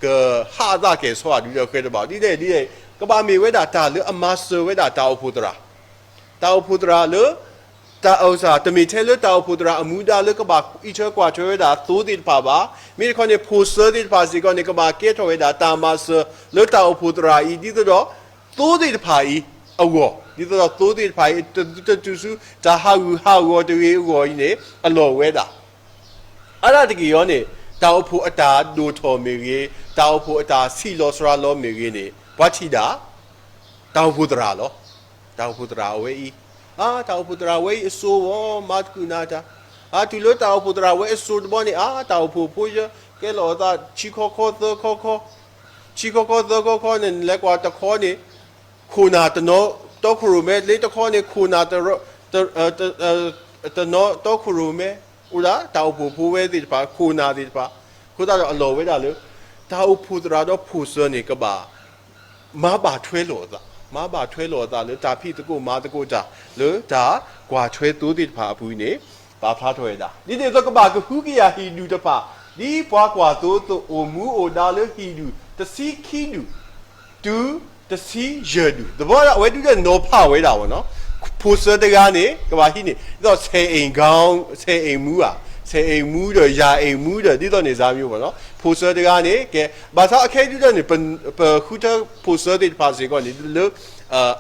ကဟးအသးကဲၤဆီဒုဒီးဃဲတဘၣ်, ဒ်လဲၣ်ဒ်လဲၣ် ကဘၣ်မ့ၢ်ဝဲဒၣ်တၢ်လၢအမၤစၢၤဝဲဒၣ်တၢ်အိၣ်ဖှိၣ်သရၣ်, တၢ်အိၣ်ဖှိၣ်သရၣ်လၢ တၢ်အိၣ်စၢ် တမ့ၢ်ထဲလၢတၢ်အိၣ်ဖှိၣ်သရၣ်အမူဒါလၢကဘၣ်အံးထွဲကွၢ်ထွဲဝဲဒၣ်သိသ့ၣ်တဖၣ်ဘၣ်. မ့ၢ်တခီန့ၣ် ဖိၣ်စၢသ့ၣ်တဖၣ်စ့ၢ်ကီးန့ၣ် ကဘၣ်ကဲထီၣ်ဝဲဒၣ်တၢ်မၤစၢၤလၢတၢ်အိၣ်ဖှိၣ်သရၣ်အံၤ ဒ်သိးဒီး သိသ့ၣ်တဖၣ်အံၤအဂီၢ်, ဒ်သိးဒီးသိသ့ၣ်တဖၣ်အံၤ တတုၤဆူတၢ်ဟးဂူာ်ဟးဂီၤတဂ့ၤအဂီၢ်အံၤန့ၣ် အလီၢ်ဝဲဒၣ် အါဒၣ်တက့ၢ်အံၤန့ၣ် တၢ်အိၣ်ဖှိၣ်အတၢ်ဒိၣ်ထီၣ်မ့ၢ်ဂ့ၤ, တၢ်အိၣ်ဖှိၣ်အတၢ်ဆံးလီၤစှၤလီၤမ့ၢ်ဂ့ၤန့ၣ် ပှၤထံၣ်ဒၣ် တၢ်အိၣ်ဖှိၣ်သရၣ်လီၤ. တၢ်အိၣ်ဖှိၣ်သရၣ်အဝဲအံၤ, အါ တၢ်အိၣ်ဖှိၣ်သရၣ်အဝဲအံၤအစိဝဲ မၤသကုၤနၤတၢ်, အါ တုၤလၢတၢ်အိၣ်ဖှိၣ်သရၣ်ဝဲအစိတဘျီန့ၣ် အါ တၢ်အိၣ်ဖှိၣ်ဖိယဲ ကဲလီၤအသး ဆံခီခီသၢခီခီ, ဆံခီခီသၢခီခီန့ၣ် နလဲၤကွၢ်တခီန့ၣ် ခိၣ်နၢ်တနီၤတီခိၣ်ရိၣ်မဲ, လၢတခီန့ၣ် ခိၣ်နၢ်တ တနီၤတီခိၣ်ရိၣ်မဲ, အိၣ်ဒၣ်တၢ်အိၣ်ဖှိၣ်ဖိဝဲသ့ၣ်တဖၣ် ခိၣ်နၢ်သ့ၣ်တဖၣ်, အဃိသတးဒီးအလီၢ်ဝဲဒၣ်လၢ တၢ်အိၣ်ဖှိၣ်သရၣ်ဒီးဖိၣ်စၢန့ၣ် ကဘၣ် မၤဘၣ်ထွဲလိာ်အသး, မၤဘၣ်ထွဲလိာ်အသးလၢတၢ်ဖံးသကိးမၤသကိးတၢ် လၢတၢ်ကွၢ်ထွဲသိသ့ၣ်တဖၣ်အပူၤန့ၣ် ပာ်ဖျါထီၣ်ဝဲဒၣ်. ဒ်န့ၣ်အသိးကဘၣ်ကဟုကယာ်ဟံၣ်ဒူၣ်တဖၣ် ဒ်ပှၤကွၢ်သိအသိး အိၣ်မူအိၣ်ဒါလၢဟံၣ်ဒူၣ်တဆံခံဒူၣ် တုၤတဆံယဲၢ်ဒူၣ်, သဘီဒၣ်အဝဲဒုးဒီးနီၤဖးဝဲဒၣ်ဘၣ်နီၤ, ဖိၣ်စၢတဂၤန့ၣ် ကဘၣ်ဟံးန့ၢ် ဒ်သိး ဆယ်အိမ်မူဧါ, ဆယ်အိမ်မူဒီး ရာအိမ်မူဒီး ဒ်သိးန့ၣ် ဇာတ်မျိုးပေါ့နော်, ဖိၣ်စၢတဂၤန့ၣ် ကဲ ဘၣ်ဆၣ်အခဲဒုးဒီးန့ၣ် ပဃုထၢဖိၣ်စၢသ့ၣ်တဖၣ်စ့ၢ်ကီးန့ၣ် လၢ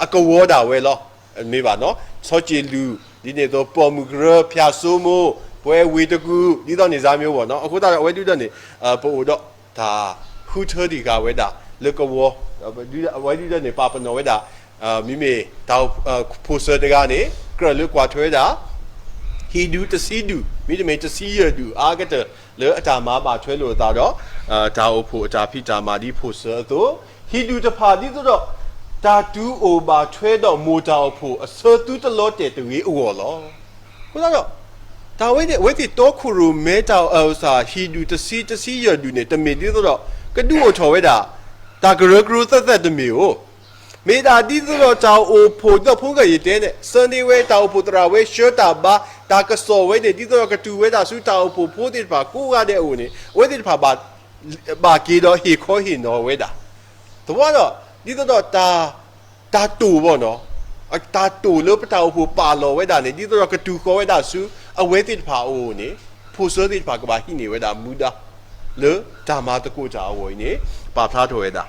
အကဝီၤဒၣ်ဝဲလီၤ. မ့ၢ်ဘၣ်နီၤ, စီၤစ့လူး ဒ်န့ၣ်အသိး ပိာ်မုၣ်ကရၢ ဖၠၣ်စိမိၤ ပှဲၤဝ့ၢ်တကူၣ် ဒ်သိးန့ၣ် ဇာတ်မျိုးပေါ့နော်, အဃိသတးဒီးအဝဲဒုးဒီးန့ၣ် ပအိၣ်ဒီးတၢ်ဃုထၢတံၢ်ဃာ်ဝဲဒၣ် လၢကဝီၤ အဝဲဒုးဒီးန့ၣ် ပာ်ပနီၣ်ဝဲဒၣ် မ့မ့ၢ် ဖိၣ်စၢတဂၤန့ၣ် ကြၢးလၢကွၢ်ထွဲဝဲဒၣ် ဟံၣ်ဒူၣ်တဆံဒူၣ် မ့တမ့ၢ်တဆံယဲၢ်ဒူၣ်အါကတၢၢ် လၢအတၢ်မၤဘၣ်ထွဲလိာ်အသးဒီး တၢ်အိၣ်ဖှိၣ်အတၢ်ဖံးတၢ်မၤဒ်ဖိၣ်စၢအသိး, ဟံၣ်ဒူၣ်တဖၣ်ဒ်သိးဒီး တၢ်တူၢ်အိၣ်ဘၣ်ထွဲဒီးမိၢ်တၢ်အိၣ်ဖှိၣ်အဆၢသုတလီၤတဲာ်တဂ့ၤအဂီၢ်လီၤ. အဃိသတးဒီး တၢ်ဝဲန့ၣ် အဝဲသ့ၣ်တီခိၣ်ရိၣ်မဲတၢ်အစၢ် ဟံၣ်ဒူၣ်တဆံ တဆံယဲၢ်ဒူၣ်န့ၣ် တမ့ၢ်ဒ်သိးဒီး ကဒုးအိၣ်ထီၣ်ဝဲဒၣ် တၢ်ကရၢကရိသၢသၢတမ့ၢ်ဧိၤ မ့ၢ်ဒၣ်ဒ်သိးဒီးတၢ်အိၣ်ဖှိၣ် ဒ်သိးဖိဂၤယတဲန့ၣ် ဆၢန့ၢ်ဝဲတၢ်အိၣ်ဖှိၣ်သရၣ်ဝဲ ဆှၢတၢ်ဘါ တၢ်ကစီၣ်ဝဲန့ၣ် ဒ်သိးဒီးကတုၤဝဲဒၣ်ဆူတၢ်အိၣ်ဖှိၣ်ဖိသ့ၣ်တဖၣ်ကိးဂၤဒဲးအအိၣ်န့ၣ် အဝဲသ့ၣ်တဖၣ် ဘၣ်က့ၤဒီးဟ့ၣ်ခီဟ့ၣ်နီၤဝဲဒၣ် သဝီဒီး ဒ်သိးဒီး တၢ်တိာ်ဘၣ်နီၤ, တၢ်တိာ်လၢပတၢ်အိၣ်ဖှိၣ်ပာ်လီၤဝဲဒၣ်န့ၣ် ဒ်သိးဒီးကတုၤဃီၤဝဲဒၣ်ဆူ အဝဲသ့ၣ်တဖၣ်အအိၣ်န့ၣ် ဖိၣ်စၢသ့ၣ်တဖၣ်ကဘၣ်ဟံးန့ၢ်ဝဲဒၣ်မူဒါ လၢတၢ်မၤသကိးတၢ်အဂီၢ်အံၤန့ၣ် ပာ်ဖျါထီၣ်ဝဲဒၣ်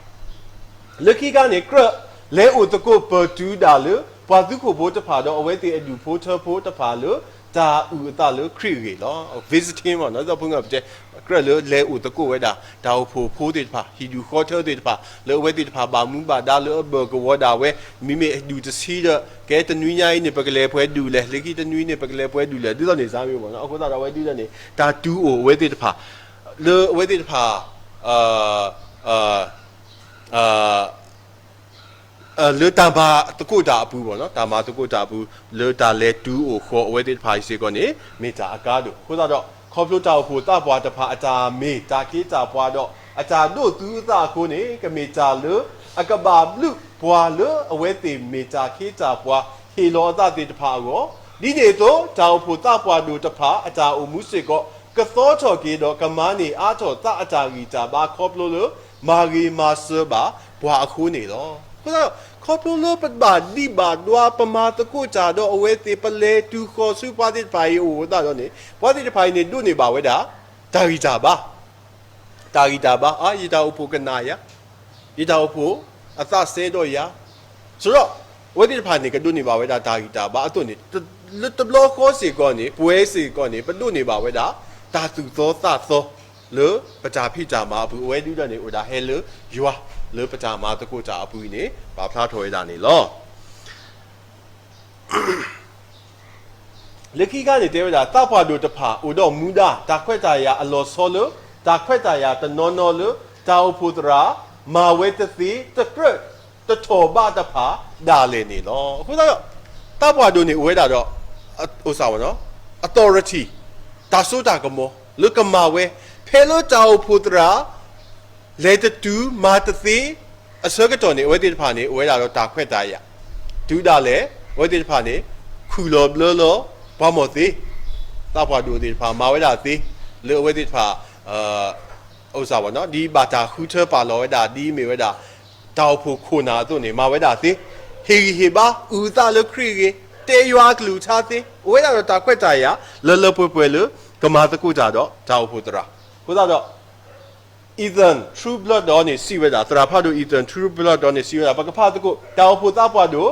လၢခံခါန့ၣ် ကြၢးလဲၤအိၣ်သကိးပၢၢ်တုၤဒၣ်လၢ ပှၤသုးခိၣ်ဖိတဖၣ်ဒီး အဝဲသ့ၣ်အဒူၣ်ဖိထၢဖိတဖၣ်လၢ တၢ်အုၣ်အသးလၢခရံာ်အဂ့ၢ်လီၤ. visiting မ့ၢ်နီၤ ဒ်သိးဖိငၢ်ပတဲ ကြၢးလၢလဲၤအိၣ်သကိးဝဲဒၣ် တၢ်အိၣ်ဖှိၣ်ဖိသ့ၣ်တဖၣ် ဟံၣ်ဒူၣ်ဃီထၢသ့ၣ်တဖၣ် လၢအဝဲသ့ၣ်တဖၣ်ဘၣ်မူဘၣ်ဒါလၢအဘၢၣ်ကဝီၤဒၣ်ဝဲ မ့မ့ၢ်ဒူၣ်တဆံဒီး ကဲတနွံညါအံၤန့ၣ် ပကလဲၤပှဲၤဒူၣ်လဲၣ် လၢခံတနွံန့ၣ် ပကလဲၤပှဲၤဒူၣ်လဲၣ် ဒ်သိးန့ၣ် ဇာတ်မျိုး မ့ၢ်နီၤ အဃိသတးဒီးအဝဲဒုးဒီးန့ၣ် တၢ်တူၢ်အိၣ်အဝဲသ့ၣ်တဖၣ် လၢအဝဲသ့ၣ်တဖၣ် လၢတၢ်မၤသကိးတၢ်အပူၤဘၣ်နီၤ တၢ်မၤသကိးတၢ်အပူၤ လၢတၢ်လဲၤတူၢ်အိၣ်ဃီအဝဲသ့ၣ်တဖၣ်အံၤစ့ၢ်ကီးန့ၣ် မ့ၢ်တၢ်အကါဒိၣ် အဃိသတးဒီး ခီဖျိတၢ်အိၣ်ဖှိၣ်သးပှၢ်တဖၣ်အတၢ်မ့ၢ်တၢ်ခ့တၢ်ပှၤဒီး အတၢ်ဒိးသူအသးအဃိန့ၣ် ကမ့ၢ်တၢ်လၢ အကဘၣ်ဘျုးပှၤလၢအဝဲသ့ၣ်မ့ၢ်တၢ်ခ့တၢ်ပှၤ ဟ့ၣ်လီၤအသးသ့ၣ်တဖၣ်အဂီၢ်, ဒ်န့ၣ်အသိး တၢ်အိၣ်ဖှိၣ်သးပှၢ်ဒိၣ်တဖၣ် အတၢ်အိၣ်မူစ့ၢ်ကီး ကသီထီၣ်က့ၤဒီးကမၤန့ၢ်အါထီၣ်သးအတၢ်ဂံၢ်တၢ်ဘါခီဖျိလၢ မၤဂ့ၤမၤစၢၤဘၣ်ပှၤအဃိန့ၣ်လီၤ. အဃိသတးဒီး ခီဖျိလၢပဘၣ်ဒံးဘၣ်ဒွါ ပမၤသကိးတၢ်ဒီးအဝဲသ့ၣ် ပလဲၤတုၤဃီၤဆူပှၤသ့ၣ်တဖၣ်အံၤအအိၣ်အသးဒီးန့ၣ် ပှၤသ့ၣ်တဖၣ်အံၤန့ၣ် ဒိးန့ၢ်ဘၣ်ဝဲဒၣ် တၢ်ဂံၢ်တၢ်ဘါ တၢ်ဂံၢ်တၢ်ဘါ အါ ယတၢ်အိၣ်ဖှိၣ်ကနၣ်ယၤ, ယတၢ်အိၣ်ဖှိၣ်အသးစဲဒီးယၤ, ဆိုတော့ အဝဲသ့ၣ်တဖၣ်န့ၣ် ကဒိးန့ၢ်ဘၣ်ဝဲဒၣ်တၢ်ဂံၢ်တၢ်ဘါအသိးန့ၣ် လၢတဘျီဃီစ့ၢ်ကီးန့ၣ် ပဝဲစ့ၢ်ကီးန့ၣ် ပဒိးန့ၢ်ဘၣ်ဝဲဒၣ် တၢ်သူၣ်သီသးသီ လၢပတၢ်ဖံးတၢ်မၤအပူၤ အဝဲဒုးဒၣ်န့ၣ် အိၣ်ဒၣ်ဟဲလၢယွၤ လၢပတၢ်မၤသကိးတၢ်အပူၤအံၤန့ၣ် ပာ်ဖျါထီၣ်ဝဲဒၣ်န့ၣ်လီၤ. လၢခံခါန့ၣ်တဲဝဲဒၣ် သးပှၢ်ဒိၣ်တဖၣ်အိၣ်ဒီးမူဒါ တၢ်ခွဲးတၢ်ယာ်အလီၤဆီလၢ တၢ်ခွဲးတၢ်ယာ်တနီၤနီၤလၢ တၢ်အိၣ်ဖှိၣ်သရၣ် မၤဝဲတသ့ တကြၢးတထီၣ်ဘးတဖၣ်ဒၣ်လဲာ်န့ၣ်လီၤ. အဃိသတးဒီး သးပှၢ်ဒိၣ်န့ၣ်အိၣ်ဝဲဒၣ်ဒီး အိၣ်စၢ်ဝဲနီၤ authority တၢ်စိတၢ်ကမီၤ လၢကမၤဝဲ ဖဲလၢတၢ်အိၣ်ဖှိၣ်သရၣ် လဲၤတတုၤမၤတသ့ အဆၢကတီၢ်န့ၣ် အဝဲသ့ၣ်တဖၣ်န့ၣ် အိၣ်ဝဲဒၣ်ဒီးတၢ်ခွဲးတၢ်ယာ် တုၤဒၣ်လဲာ် အဝဲသ့ၣ်တဖၣ်န့ၣ် ခုၣ်လီၤဘျၢလီၤ ပှၤမီၢ်သ့ သးပှၢ်ဒိၣ်သ့ၣ်တဖၣ် မၤဝဲဒၣ်သ့ လၢအဝဲသ့ၣ်တဖၣ် အိၣ်စၢ်ဝဲနီၤ ဒ်ဘၣ်တၢ်ဃုထၢပာ်လီၤဝဲဒၣ် ဒ်မ့ၢ်ဝဲဒၣ် တၢ်အိၣ်ဖှိၣ်ခိၣ်နၢ်အသိးန့ၣ် မၤဝဲဒၣ်သ့ ဟ့ၣ်ဂံၢ်ဟ့ၣ်ဘါ အုၣ်သးလၢခရံာ်အဂ့ၢ် တဲယွၤအကလုၢ်ကထါသ့ အိၣ်ဝဲဒၣ်ဒီးတၢ်ခွဲးတၢ်ယာ် လၢလၢပှဲၤပှဲၤလၢ ကမၤသကိးတၢ်ဒီးတၢ်အိၣ်ဖှိၣ်သရၣ် အဃိသတးဒီး Ethan Trueblood ဒီးန့ၣ်စံးဝဲဒၣ် သရၣ်ဖးဒိၣ် Ethan Trueblood ဒီးန့ၣ်စံးဝဲဒၣ် ပကဖးသကိး တၢ်အိၣ်ဖှိၣ်သးပှၢ်ဒိၣ်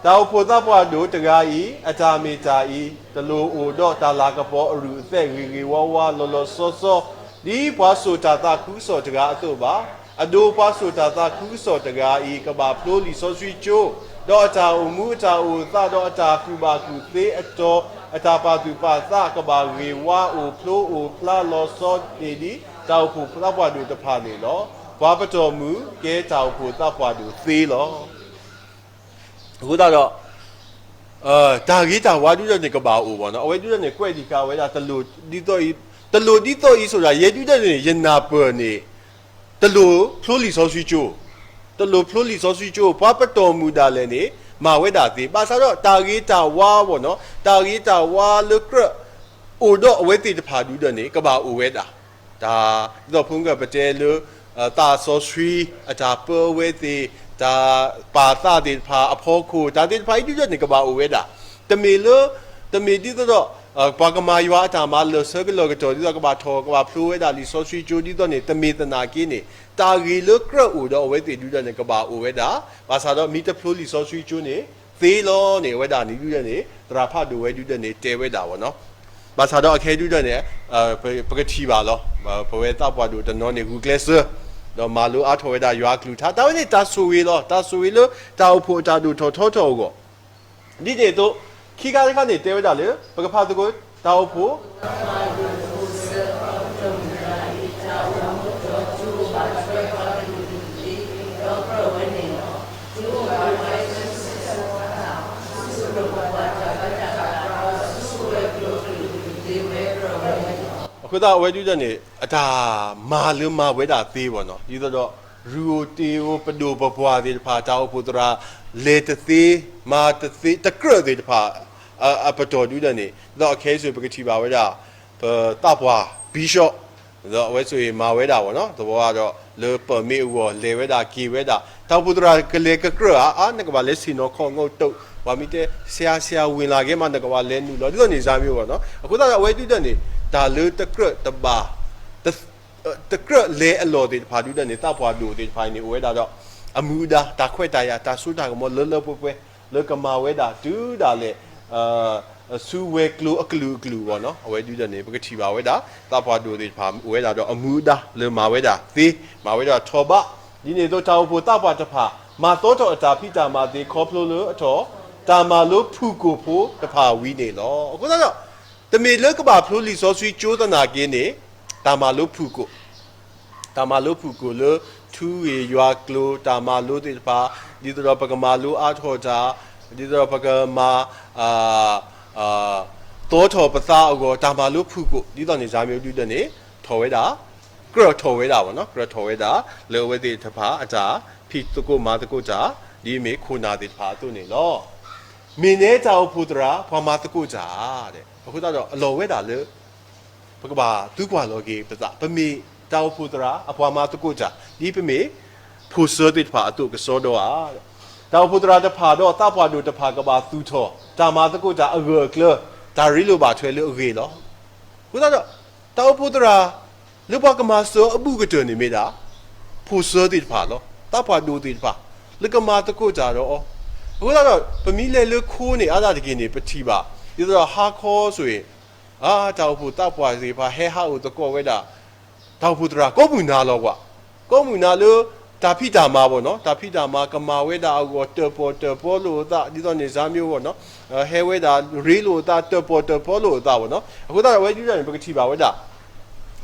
တၢ်အိၣ်ဖှိၣ်သးပှၢ်ဒိၣ်တဂၤအံၤ အတၢ်မ့ၢ်တၢ်အံၤ တလိၣ်အိၣ်ဒီးတၢ်လၤကပီၤအရူၢ်အသဲးဂ့ၤဂ့ၤဝါဝါလီၤလီၤဆီဆီ ဒ်ပှၤစိာ်တၢ်သးခုကစီၣ်တဂၤအသိးဘၣ်. အဒိ ပှၤစိာ်တၢ်သးခုကစီၣ်တဂၤအံၤ ကဘၣ်ဖျိလံာ်စီဆှံကၠိ ဒီးအတၢ်အိၣ်မူအတၢ်အိၣ်သး ဒီးအတၢ်ကူၣ်ဘၣ်ကူၣ်သ့အတီၤ အတၢ်ပာ်သူၣ်ပာ်သးကဘၣ်ဂ့ၤဝါအိၣ်ဖျိအိၣ်ဖျါလီၤဆီန့ၣ်ဒ် တၢ်အိၣ်ဖှိၣ်သးပှၢ်ဒိၣ်တဖၣ်န့ၣ်လီၤ. ပှၤပတီၢ်မုၢ်ကဲတၢ်အိၣ်ဖှိၣ်သးပှၢ်ဒိၣ်သ့လီၤ. အဃိသတးဒီး တၢ်ဂ့ၤတၢ်ဝါဒုဒၢန့ၣ်ကဘၣ်အိၣ်ဘၣ်နီၤ. အဝဲဒုဒၢန့ၣ်ကွဲးဒံးဃာ်ဝဲဒၣ် တလိၣ်ဒ်သိးအံၤ တလိၣ်ဒ်သိးအံၤဆိဒၣ် ယဲဒုဒၢန့ၣ် ယနၢ်ပၢၢ်န့ၣ် တလိၣ်ဖျိလံာ်စီဆှံကၠိ, တလိၣ်ဖျိလံာ်စီဆှံကၠိ ပှၤပတီၢ်မုၢ်ဒၣ်လဲာ်န့ၣ် မၤဝဲဒၣ်သ့. ဘၣ်ဆၣ်ဒီးတၢ်ဂ့ၤတၢ်ဝါဘၣ်နီၤ, တၢ်ဂ့ၤတၢ်ဝါလၢကြၢး အိၣ်ဒီးအဝဲသ့ၣ်တဖၣ်ဒုဒၢန့ၣ် ကဘၣ်အိၣ်ဝဲဒၣ်. တၢ်ဒ်သိးဖိမုၣ်ကပတဲလၢ သးစီဆှံ အတၢ်ပၢဝဲသ့ၣ်, တၢ်ပာ်သးသ့ၣ်တဖၣ်အဖီခိၣ်, တၢ်သ့ၣ်တဖၣ်အံၤဒုဒၢန့ၣ် ကဘၣ်အိၣ်ဝဲဒၣ်. တမ့ၢ်လၢ တမ့ၢ်ဒ်သိးဒီး ပှၤကမၤယွၤအတၢ်မၤလၢာ်ဆၢကလီၢ်ကတီၢ် ဒ်သိးကဘၣ်ထီၣ်ကဘၣ်ဖျိဝဲဒၣ်လံာ်စီဆှံကၠိ ဒ်သိးန့ၣ် တမ့ၢ်သနာ်က့န့ၣ် တၢ်ဂ့ၤလၢကြၢးအိၣ်ဒီးအဝဲသ့ၣ်ဒုဒၢန့ၣ် ကဘၣ်အိၣ်ဝဲဒၣ်. ဘၣ်ဆၣ်ဒီးမ့ၢ်တဖျိလံာ်စီဆှံကၠိန့ၣ် သ့လီၤန့ၣ် အဝဲဒၣ်န့ၣ်ဒုဒၢန့ၣ် သရၣ်ဖးဒိၣ်ဝဲဒုဒၢန့ၣ် တဲဝဲဒၣ်ဘၣ်နီၤ. ဘၣ်ဆၣ်ဒီးအခဲဒုဒၢန့ၣ် ပကထံၣ်ဘၣ်လီၤ. ပဝဲသးပှၢ်ဒိၣ်တနီၤန့ၣ် ဂုာ်ကျဲးစၢး ဒီးမၤလိအါထီၣ်ဝဲဒၣ်ယွၤအကလုၢ်ကထါ တၢ်ဝဲန့ၣ်တၢ်ဆိၣ်ဂ့ၤလီၤ. တၢ်ဆိၣ်ဂ့ၤလၢတၢ်အိၣ်ဖှိၣ်အတၢ်ဒိၣ်ထီၣ်ထီထီၣ်အဂီၢ် ဒ်န့ၣ်အသိး ခံခါတခါန့ၣ်တဲဝဲဒၣ်လၢ ပကဖးသကိး တၢ်အိၣ်ဖှိၣ် အဃိသတးအဝဲဒုဒၢန့ၣ် အတၢ်မၤလၢမၤဝဲဒၣ်သ့ဘၣ်နီၤ, ဒ်သိးဒီး ရူအိၣ်တ့ၢ်အိၣ်ပဒိၣ်ပပှၢ်သ့ၣ်တဖၣ် တၢ်အိၣ်ဖှိၣ်သရၣ် လဲၤတသ့ မၤတသ့ တကြၢးသ့ၣ်တဖၣ် အပတီၢ်ဒုဒၢန့ၣ် ဒီးအခဲအံၤပကထံၣ်ဘၣ်ဝဲဒၣ် ပသးပှၢ် bishop ဒီးအဝဲဆိၣ်ဂ့ၤမၤဝဲဒၣ်ဘၣ်နီၤ, သဝီဒီး လၢပၢၢ်မ့ၢ်အဂီၢ် လဲၤဝဲဒၣ်က့ၤဝဲဒၣ် တၢ်အိၣ်ဖှိၣ်သရၣ်ကလဲၤကကြၢးဧါ, အါ နကဘၣ်လဲၤဆ့ၣ်နီၤခီၣ်ငိၣ်တိာ် ပှၤမ့ၢ်တဲ ဆရာ ဆရာ ဝင်လာခဲ့မှ နကဘၣ်လဲၤနုာ်လီၤ ဒ်သိးန့ၣ် စၤမံၤဝဲနီၤ. အဃိသတးဒီးအဝဲဒုဒၢန့ၣ် တၢ်လၢတကြၢးတဘၣ် တကြၢးလဲၤအလီၢ်သ့ၣ်တဖၣ်ဒုဒၢန့ၣ် သးပှၢ်ဒိၣ်သ့ၣ်တဖၣ်အံၤန့ၣ် အိၣ်ဝဲဒၣ်ဒီး အမူအဒါ တၢ်ခွဲးတၢ်ယာ် တၢ်စိတၢ်ကမီၤလၢလၢပှဲၤပှဲၤ လၢကမၤဝဲဒၣ်တုၤဒၣ်လဲာ် ဆူဝဲၤကျိၤအကလုာ်ကလုာ်ဘၣ်နီၤ. အဝဲဒုဒၢန့ၣ် ပကထံၣ်ဘၣ်ဝဲဒၣ် သးပှၢ်ဒိၣ်သ့ၣ်တဖၣ် အိၣ်ဝဲဒၣ်ဒီးအမူအဒါလၢမၤဝဲဒၣ်သ့ မၤဝဲဒၣ်ထီၣ်ဘး ဒ်န့ၣ်အသိး တၢ်အိၣ်ဖှိၣ်သးပှၢ်တဖၣ် မၤသီထီၣ်အတၢ်ဖံးတၢ်မၤသ့ ခီဖျိလၢအထီၣ် တၢ်မၤလိဖုၣ်ကိာ်ဖိတဖၣ်ဝံၤန့ၣ်လီၤ. အဃိသတးဒီး တမ့ၢ်လၢကဘၣ်ဖျိလံာ်စီဆှံကၠိသနာ်က့န့ၣ် တၢ်မၤလိဖုၣ်ကိာ် တၢ်မၤလိဖုၣ်ကိာ်လၢ ထူဂ့ၢ်ယွၤကျိၤ တၢ်မၤလိသ့ၣ်တဖၣ် ဒ်သိးဒီးပကမၤလိအါထီၣ်တၢ် ဒ်သိးဒီးပကမၤ သီထီၣ်ပသးအဂီၢ် တၢ်မၤလိဖုၣ်ကိာ် ဒ်သိးန့ၣ် စၤမံၤဒုဒၢန့ၣ် ထီၣ်ဝဲဒၣ် ကြၢးထီၣ်ဝဲဒၣ်ဘၣ်နီၤ, ကြၢးထီၣ်ဝဲဒၣ် လၢအဝဲသ့ၣ်တဖၣ်အတၢ်ဖံးသကိးမၤသကိးတၢ် ဒ်မ့ၢ်ခိၣ်နၢ်သ့ၣ်တဖၣ်အသိးန့ၣ်လီၤ. မ့ၢ်နဲတၢ်အိၣ်ဖှိၣ်သရၣ် ပှၤမၤသကိးတၢ် အဃိသတးဒီးအလီၢ်ဝဲဒၣ်လၢ ပကဘၣ်သံကွၢ်လီၤက့ၤပသး ပမ့ၢ်တၢ်အိၣ်ဖှိၣ်သရၣ် အပှၤမၤသကိးတၢ် ဒ်ပမ့ၢ် ဖိၣ်စၢသ့ၣ်တဖၣ်အသိးကစီဒီဧါ. တၢ်အိၣ်ဖှိၣ်သရၣ်တဖၣ်ဒီးသးပှၢ်ဒိၣ်တဖၣ် ကဘၣ်သူၣ်ထီၣ် တၢ်မၤသကိးတၢ်အဂၢၢ်အကျၢၤ တၢ်ရ့လိာ်ဘၣ်ထွဲလၢအဂ့ၤလီၤ. အဃိသတးဒီး တၢ်အိၣ်ဖှိၣ်သရၣ် လၢပှၤကမၤစၢၤအဘူးကတၢၢ်န့ၣ်မ့ၢ်ဒၣ် ဖိၣ်စၢသ့ၣ်တဖၣ်လီၤ. သးပှၢ်ဒိၣ်သ့ၣ်တဖၣ် လၢကမၤသကိးတၢ်ဒီးအီၤ. အဃိသတးဒီး ပမ့ၢ်လဲၤလၢခိန့ၣ် အါဒၣ်တက့ၢ်န့ၣ် ပထံၣ်ဘၣ် ဒ်သိးဒီးဟါခီဆိၣ်ဂ့ၤ အါ တၢ်အိၣ်ဖှိၣ်သးပှၢ်သ့ၣ်တဖၣ် ဟဲဟးအိၣ်သကိးဝဲဒၣ် တၢ်အိၣ်ဖှိၣ်သရၣ် ကိးမုၢ်နၤလီၤကွၢ်, ကိးမုၢ်နၤလၢ တၢ်ဖံးတၢ်မၤဘၣ်နီၤ, တၢ်ဖံးတၢ်မၤကမၤဝဲဒၣ်အဂီၢ် တၢၣ်ပီၣ်တၢၣ်ပီလိာ်အသး ဒ်သိးန့ၣ်စါမ့ၢ်ဂီၢ်နီၤ, ဟဲဝဲဒၣ်ရ့လိာ်အသး တၢၣ်ပီၣ်တၢၣ်ပီလိာ်အသးဘၣ်နီၤ. အဃိသတးဒီး အဝဲဒုၣ်ဒါန့ၣ် ပကထံၣ်ဘၣ်ဝဲဒၣ်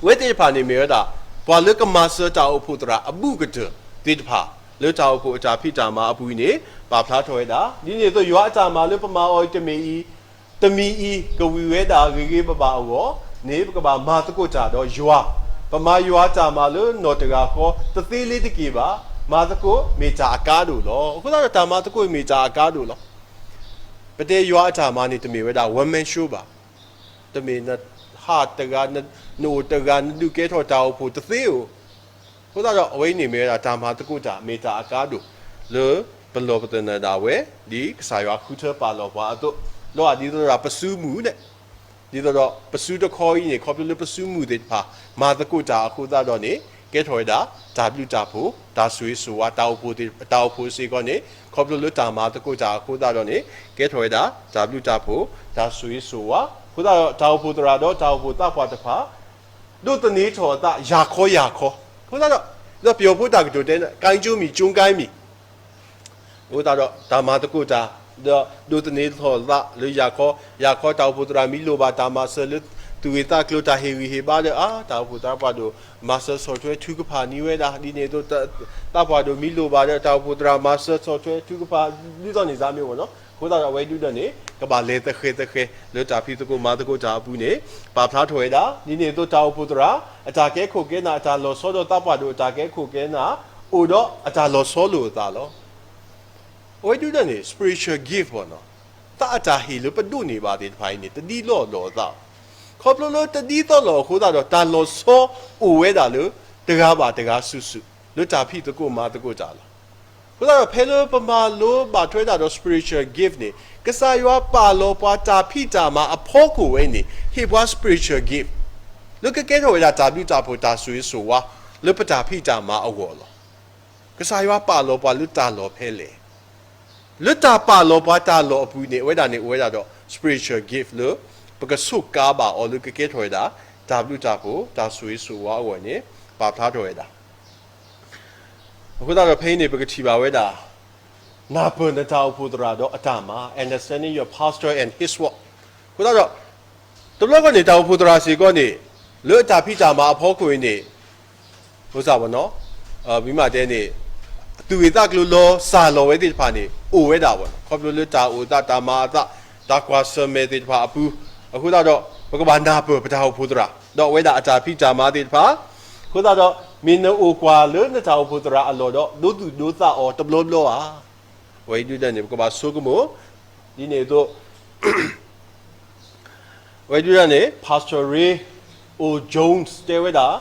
အဝဲသ့ၣ်တဖၣ်န့ၣ်မ့ၢ်ဝဲဒၣ် ပှၤလၢကမၤစၢၤတၢ်အိၣ်ဖှိၣ်သရၣ်အဘူးကတၢၢ်သ့ၣ်တဖၣ် လၢတၢ်အိၣ်ဖှိၣ်အတၢ်ဖံးတၢ်မၤအပူၤအံၤန့ၣ် ပာ်ဖျါထီၣ်ဝဲဒၣ် ဒ်န့ၣ်အသိး ယွၤအတၢ်မၤလၢပမၤအီၤအံၤတမ့ၢ်အံၤ တမံၤအံၤ ကဝံၤဝဲဒၣ်ဂ့ၤဂ့ၤဘၣ်ဘၣ်အဂီၢ်န့ၣ် ပကဘၣ်မၤသကိးတၢ်ဒီးယွၤ, ပမၤယွၤအတၢ်မၤလၢနီၢ်တဂၤဃီ တသ့လၢတက့ၢ်ဘၣ်, မၤသကိးမ့ၢ်တၢ်အကါဒိၣ်လီၤ. အဃိသတးဒီး တၢ်မၤသကိးမ့ၢ်တၢ်အကါဒိၣ်လီၤ. ပတဲယွၤအတၢ်မၤန့ၣ် တမ့ၢ်ဝဲဒၣ် one man show ဘၣ်, တမ့ၢ်နဟးတဂၤ, နအိၣ်တဂၤ နဒုးကဲထီၣ်တၢ်အိၣ်ဖှိၣ်တသ့ဧိၤ. အဃိသတးဒီး အဝဲအံၤန့ၣ်မ့ၢ်ဝဲဒၣ်တၢ်မၤသကိးတၢ် မ့ၢ်တၢ်အကါဒိၣ် လၢပလီၢ်ပသနၢၣ်ဒၣ်ဝဲ ဒ်ကစၢ်ယွၤဃုထၢပာ်လီၤပှၤအသိး, ဒီးဒ်သိးဒီးပစုမုၢ်န့ၣ်, ဒ်သိးဒီးပစုတခီအံၤန့ၣ် ခီဖျိလၢပစုမုၢ်သ့ၣ်တဖၣ် မၤသကိးတၢ်အဃိသတးဒီးန့ၣ် ကဲထီၣ်ဝဲဒၣ် တၢ်ဘျုးတၢ်ဖှိၣ် တၢ်ဆိၣ်ဂ့ၤဆိၣ်ဝါ တၢ်အိၣ်ဖှိၣ်သ့ၣ်, တၢ်အိၣ်ဖှိၣ်စ့ၢ်ကီးန့ၣ် ခီဖျိလၢတၢ်မၤသကိးတၢ်အဃိသတးဒီးန့ၣ် ကဲထီၣ်ဝဲဒၣ် တၢ်ဘျုးတၢ်ဖှိၣ် တၢ်ဆိၣ်ဂ့ၤဆိၣ်ဝါ. အဃိသတးဒီး တၢ်အိၣ်ဖှိၣ်သးပှၢ်တဖၣ် ဒိးသန့ၤထီၣ်အသး ယၤခီယၤခီ, အဃိသတးဒီး ဒီးပယီၤဖိတၢ်ကတိၤတဲန့ၣ် ကၠိမံၤကၠိကၠိမံၤ, အဃိသတးဒီး တၢ်မၤသကိးတၢ် ဒီးဒိးသန့ၤထီၣ်အသးလၢယၤခီယၤခီ, တၢ်အိၣ်ဖှိၣ်သရၣ်မ့ၢ်လိၣ်ဘၣ်တၢ်မၤစၢၤလၢ သူၣ်ဂ့ၤသးကျိၤ တၢ်ဟ့ၣ်ဂံၢ်ဟ့ၣ်ဘါဒီး အါ တၢ်အိၣ်ဖှိၣ်သးပှၢ်ဒိၣ် မၤစၢၤဆီၣ်ထွဲထုကဖၣ်န့ၢ်ဝဲဒၣ် ဒ်န့ၣ်အသိး သးပှၢ်ဒိၣ်မ့ၢ်လိၣ်ဘၣ်ဒီး တၢ်အိၣ်ဖှိၣ်သရၣ်မၤစၢၤဆီၣ်ထွဲထုကဖၣ် ဒ်သိးန့ၣ်စါမ့ၢ်ဂီၢ်နီၤ. အဃိသတးဒီး အဝဲဒုၣ်ဒါန့ၣ် ကဘၣ်လဲၤသဃဲၤသဃဲၤ လၢတၢ်ဖံးသကိးမၤသကိးတၢ်အပူၤန့ၣ် ပာ်ဖျါထီၣ်ဝဲဒၣ် ဒ်န့ၣ်အသိး တၢ်အိၣ်ဖှိၣ်သရၣ် အတၢ်ကဲခိၣ်ကဲနၢ် အတၢ်လီၤဆီဒီးသးပှၢ်ဒိၣ်အတၢ်ကဲခိၣ်ကဲနၢ် အိၣ်ဒီးအတၢ်လီၤဆီလိာ်အသးလီၤ. အဝဲဒုၣ်ဒါန့ၣ် spiritual gift ဘၣ်နီၤ, သးအတၢ်ဟ့ၣ်လၢပဒိးန့ၢ်ဘၣ်သ့ၣ်တဖၣ်အံၤန့ၣ် တဒ်သိးလိာ်အသး, ခီဖျိလၢတဒ်သိးလိာ်အဃိသတးဒီး တၢ်လီၤဆီအိၣ်ဝဲဒၣ်လၢ တဂၤဘၣ်တဂၤစုာ်စုာ် လၢတၢ်ဖံးသကိးမၤသကိးတၢ်လီၤ. အဃိသတးဒီး ဖဲလၢပမၤလိဘၣ်ထွဲတၢ်ဒီး spiritual gift န့ၣ် ကစၢ်ယွၤပာ်လီၤပှၤတၢ်ဖံးတၢ်မၤအဖီခိၣ်ဝဲန့ၣ် ဟ့ၣ်ပှၤ spiritual gift လၢကကဲထီၣ်ဝဲဒၣ်တၢ်ဘျုးတၢ်ဖှိၣ်တၢ်ဆိၣ်ဂ့ၤဆိၣ်ဝါ လၢပတၢ်ဖံးတၢ်မၤအဂီၢ်လီၤ. ကစၢ်ယွၤပာ်လီၤပှၤလၢတၢ်လီၢ်ဖဲလဲၣ်, လၢတၢ်ပာ်လီၤပှၤတၢ်လီၢ်အပူၤန့ၣ် အဝဲဒၣ်န့ၣ် အိၣ်ဝဲဒၣ်ဒီး spiritual gift လၢ ပကဆိးကါဘၣ်အီၤလၢကကဲထီၣ်ဝဲဒၣ် တၢ်ဘျုးတၢ်ဖှိၣ် တၢ်ဆိၣ်ဂ့ၤဆိၣ်ဝါအဂီၢ်န့ၣ် ပာ်ဖျါထီၣ်ဝဲဒၣ် အဃိသတးဒီးဖဲအံၤန့ၣ် ပကထံၣ်ဘၣ်ဝဲဒၣ် နၢ်ပၢၢ်နတၢ်အိၣ်ဖှိၣ်သရၣ်ဒီးအတၢ်မၤ understanding your pastor and his work. အဃိသတးဒီး တဘျီဃီန့ၣ် တၢ်အိၣ်ဖှိၣ်သရၣ်စ့ၢ်ကီးန့ၣ် လၢအတၢ်ဖံးတၢ်မၤအဖီခိၣ်အံၤန့ၣ် အဝဲဒၣ် မ့ၢ်မးတဲန့ၣ် သူၣ်ဂ့ၤသးကျိၤလီၤစၢ်လီၤဝဲသ့ၣ်တဖၣ်န့ၣ် အိၣ်ဝဲဒၣ်ဘၣ်နီၤ. ခီဖျိလၢတၢ်အိၣ်သး တၢ်မၤအသး တၢ်ကွၢ်ဆၢၣ်မဲာ်သ့ၣ်တဖၣ်အပူၤ အဃိသတးဒီး ပကဘၣ်နၢ်ပၢၢ်ပတၢ်အိၣ်ဖှိၣ်သရၣ် ဒီးအဝဲဒၣ်အတၢ်ဖံးတၢ်မၤသ့ၣ်တဖၣ် အဃိသတးဒီး မ့ၢ်နအိၣ်ကွၢ်လၢနတၢ်အိၣ်ဖှိၣ်သရၣ်အလီၢ်ဒီး ဒိသူၣ်ဒိသးအီၤတဘျီဘျီဧါ. အဝဲအံၤဒုၣ်ဒါန့ၣ် ပကဘၣ်ဆိကမိၣ် ဒ်န့ၣ်အသိး အဝဲဒုၣ်ဒါန့ၣ် Pastor Ray O Jones တဲဝဲဒၣ်,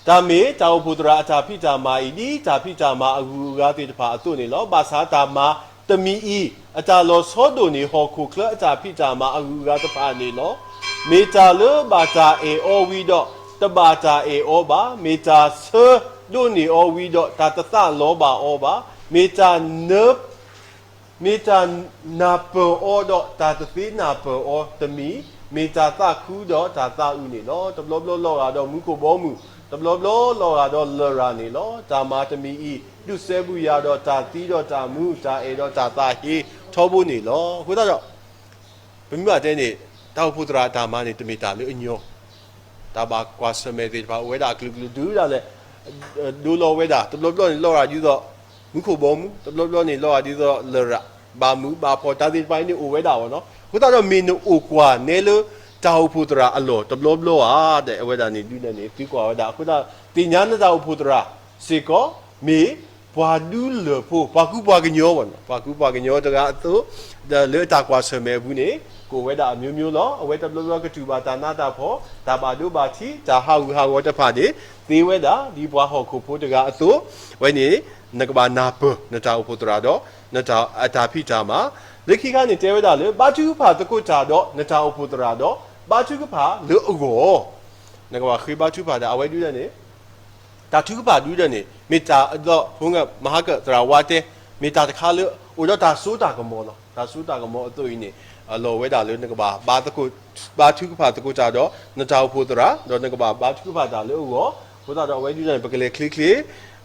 တၢ်မ့ၢ်တၢ်အိၣ်ဖှိၣ်သရၣ်အတၢ်ဖံးတၢ်မၤအံၤ ဒ်တၢ်ဖံးတၢ်မၤအဂုၤအဂၤသ့ၣ်တဖၣ်အသိးန့ၣ်လီၤ. ဘၣ်ဆၣ်တၢ်မၤတမံၤအံၤ အတၢ်လီၤဆီဒိၣ်န့ၢ်ဟီၣ်ခိၣ်ချၢအတၢ်ဖံးတၢ်မၤအဂုၤအဂၤတဖၣ်န့ၣ်လီၤ. မ့ၢ်တၢ်လၢဘၣ်တၢ်အဲၣ်အီၤဝံၤဒီး တဘၣ်တၢ်အဲၣ်အီၤဘၣ်. မ့ၢ်တၢ်ဆၢဒိးန့ၢ်အီၤဝံၤဒီး တၢ်တသးလီၤဘၣ်အီၤဘၣ်. မ့ၢ်တၢ်နၢ မ့ၢ်တၢ်နၢ်ပၢၢ်အီၤဒီးတၢ်တသ့နၢ်ပၢၢ်အီၤတမံၤ, မ့ၢ်တၢ်သးခုဒီးတၢ်သးအုးန့ၣ်လီၤ. တဘျီဘျီလီၤဂာ်ဒီးမူခိၣ်ဘီမုၢ်, တဘျီဘျီလီၤဂာ်ဒီးလရာ်န့ၣ်လီၤ. တၢ်မၤတမံၤအံၤ ဒုးစဲဘူးယၤဒီးတၢ်သံဒီးတၢ်မူ, တၢ်အဲၣ်ဒီးတၢ်သးဟ့ထီဘိန့ၣ်လီၤ. အဃိသတးဒီး ပမ့ၢ်ဘၣ်တဲန့ၣ် တၢ်အိၣ်ဖှိၣ်သရၣ်အတၢ်မၤန့ၣ် တမ့ၢ်တၢ်လၢအညီ, တၢ်ဘၣ်ကွၢ်ဆၢၣ်မဲာ်သ့ၣ်တဖၣ် အိၣ်ဝဲဒၣ်အကလုာ်ကလုာ်ဒုးဒၣ်လဲာ် ဒိလီၤဝဲဒၣ် တဘျီဘျီန့ၣ် လီၤဂာ်ဒ်သိး မူခိၣ်ဘီမုၢ်, တဘျီဘျီန့ၣ် လီၤဂာ်ဒ်သိးလရာ်, ဘၣ်မူးဘၣ်ဖှီၣ်တၢ်သ့ၣ်တဖၣ်အံၤန့ၣ် အိၣ်ဝဲဒၣ်ဘၣ်နီၤ. အဃိသတးဒီး မ့ၢ်နအိၣ်ကွၢ်နဲလၢ တၢ်အိၣ်ဖှိၣ်သရၣ်အလီၢ်တဘျီဘျီဧါ, ဒီးအဝဲဒၣ်န့ၣ် ဒုၣ်ဒါန့ၣ် သံကွၢ်ဝဲဒၣ်. အဃိသတး သ့ၣ်ညါနတၢ်အိၣ်ဖှိၣ်သရၣ်စ့ၢ်ကီး မ့ၢ်ပှၤဒူလၢၢ်ဖိ, ပှၤကူပှၤကညီဘၣ်နီၤ, ပှၤကူပှၤကညီတဂၤအသိး, ဒီးလၢအတၢ်ကွၢ်ဆၢၣ်မဲာ်အပူၤန့ၣ် ကအိၣ်ဝဲဒၣ်အမျိုးမျိုးလီၤ. အဝဲတဘျီဘျီကတူၢ်ဘၣ်တၢ်နးတၢ်ဖှီၣ်, တၢ်ဘၣ်ဒိဘၣ်ထံး, တၢ်ဟးဂူာ်ဟးဂီၤတဖၣ်န့ၣ် သ့ဝဲဒၣ် ဒ်ပှၤဟီၣ်ခိၣ်ဖိတဂၤအသိး, ဝဲန့ၣ် နကဘၣ်နၢ်ပၢၢ်နတၢ်အိၣ်ဖှိၣ်သရၣ်ဒီး နတၢ်အတၢ်ဖံးတၢ်မၤ, လၢခံခါန့ၣ် တဲဝဲဒၣ်လၢ ဘါထုကဖၣ်သကိးတၢ်ဒီးနတၢ်အိၣ်ဖှိၣ်သရၣ်ဒီး ဘါထုကဖၣ်လၢအဂီၢ် နကဘၣ်ဃ့ဘါထုကဖၣ်တၢ် အဝဲဒုၣ်ဒါန့ၣ် တၢ်ထုကဖၣ်ဒုၣ်ဒါန့ၣ် မ့ၢ်တၢ်အသိးဖိ မဟါကသရၣ်ဝါတဲ, မ့ၢ်တၢ်တခါလၢ အိၣ်ဒီးတၢ်စိတၢ်ကမီၤလီၤ. တၢ်စိတၢ်ကမီၤအသိးအံၤန့ၣ် အလီၢ်ဝဲဒၣ်လၢနကဘၣ် ဘါထုကဖၣ်သကိးတၢ်ဒီးနတၢ်အိၣ်ဖှိၣ်သရၣ်, ဒီးနကဘၣ်ဘါထုကဖၣ်တၢ်လၢအဂီၢ်, အဃိသတးဒီးအဝဲဒုၣ်ဒါန့ၣ် ပကလဲၤချ့ချ့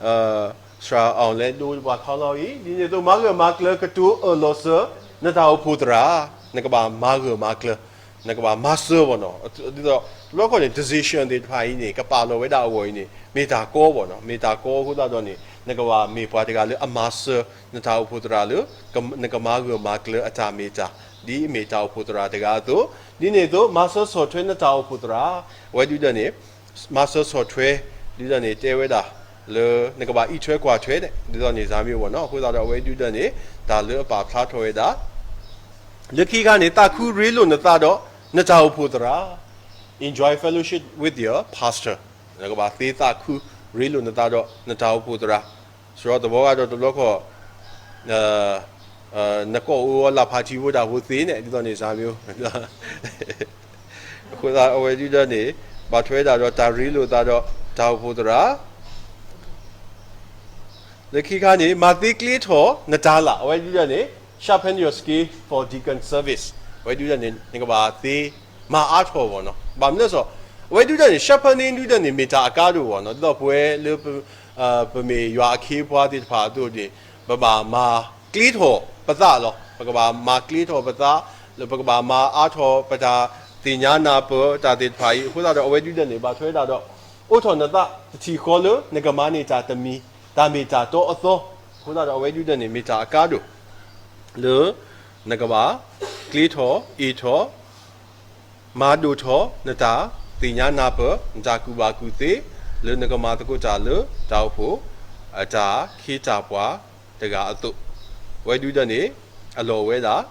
အ စှၤအီၤလဲဒိပှၤခီလီၤအံၤ, ဒ်န့ၣ်အသိး မၤဂၢၢ်မၤကျၢၤကတိၤအၢၣ်လီၤစၢၤ နတၢ်အိၣ်ဖှိၣ်သရၣ်, နကဘၣ်မၤဂၢၢ်မၤကျၢၤ, နကဘၣ်မၤစၢၤဘၣ်နီၤ. ဒ်သိး တဘျီခီန့ၣ် decision သ့ၣ်တဖၣ်အံၤန့ၣ် ကပာ်လီၤဝဲဒၣ်အဂီၢ်အံၤန့ၣ် မ့ၢ်တၢ်ကီဘၣ်နီၤ, မ့ၢ်တၢ်ကီအဃိသတးဒီးန့ၣ် နကဘၣ်မ့ၢ်ပှၤတဂၤလၢအမၤစၢၤ နတၢ်အိၣ်ဖှိၣ်သရၣ်လၢ နကမၤဂၢၢ်မၤကျၢၤအတၢ်မ့ၢ်တၢ်, ဒ်အမ့ၢ်တၢ်အိၣ်ဖှိၣ်သရၣ်တဂၤအသိး, ဒ်န့ၣ်အသိး မၤစၢၤဆီၣ်ထွဲနတၢ်အိၣ်ဖှိၣ်သရၣ်, အဝဲဒုဒၢန့ၣ် မၤစၢၤဆီၣ်ထွဲ ဒုဒၢန့ၣ် တဲဝဲဒၣ် လၢ နကဘၣ်အံးထွဲကွၢ်ထွဲန့ၣ် ဒ်သိးန့ၣ် စၢ်မ့ၢ်ဝဲနီၤ, အဃိသတးဒီးအဝဲဒုဒၢန့ၣ် တၢ်လၢအပာ်ဖျါထီၣ်ဝဲဒၣ် လၢခံခါန့ၣ် သးခုရ့လိာ်နသးဒီး နတၢ်အိၣ်ဖှိၣ်သရၣ်, enjoy fellowship with your pastor, နကဘၣ်သ့သးခုရ့လိာ်နသးဒီး နတၢ်အိၣ်ဖှိၣ်သရၣ်, စရီတဘီဂၤဒီးတဘျီခီ နကီၢ်အိၣ်အီၤလၢဖးထံဖိတၢ်ဖိသ့န့ၣ် ဒ်သိးန့ၣ် စၢ်မ့ၢ် အဃိသတးအဝဲဒုဒၢန့ၣ် ဘၣ်ထွဲဒၣ်ဒီးတၢ်ရ့လိာ်သးဒီးတၢ်အိၣ်ဖှိၣ်သရၣ်, လၢခံခါန့ၣ် မၤသ့ကျ့ထီၣ်နတၤလၣ်, အဝဲဒုဒၢန့ၣ် sharpen your skill for deacon service, အဝဲဒုဒၢန့ၣ် နကဘၣ်သ့မၤအါထီၣ်ဘၣ်နီၤ, ဘၣ်မနုၤလဲၣ်စီၤ, အဝဲဒုဒၢန့ၣ် sharpening ဒုဒၢန့ၣ် မ့ၢ်တၢ်အကါဒိၣ်ဘၣ်နီၤ, ဒ်သိးပဝဲလၢ ပမ့ၢ်ယွၤအခ့အပှၤသ့ၣ်တဖၣ်အသိးန့ၣ် ပဘၣ်မၤကျ့ထီၣ်ပသးလီၤ, ပကဘၣ်မၤကျ့ထီၣ်ပသး, လၢပကဘၣ်မၤအါထီၣ်ပတၢ်သ့ၣ်ညါနၢ်ပၢၢ်တၢ်သ့ၣ်တဖၣ်အံၤ, အဃိသတးဒီးအဝဲဒုဒၢန့ၣ် ဘၣ်ထွဲဒၣ်ဒီး အိးထီၣ်နသးတထံၣ်ဃီလၢ နကမၤန့ၢ်တၢ်တမံၤ တၢ်မ့ၢ်တၢ်တီအသီ, အဃိသတးဒီးအဝဲဒုဒၢန့ၣ် မ့ၢ်တၢ်အကါဒိၣ် လၢ နကဘၣ် ကျ့ထီၣ် အ့ၣ်ထီၣ် မၤဒိၣ်ထီၣ် နတၢ်သ့ၣ်ညါနၢ်ပၢၢ် နတၢ်ကူၣ်ဘၣ်ကူၣ်သ့ လၢနကမၤသကိးတၢ်လၢတၢ်အိၣ်ဖှိၣ် အတၢ်ခ့တၢ်ပှၤတဂၤအသိး, အဝဲဒုဒၢန့ၣ် အလီၢ်ဝဲဒၣ်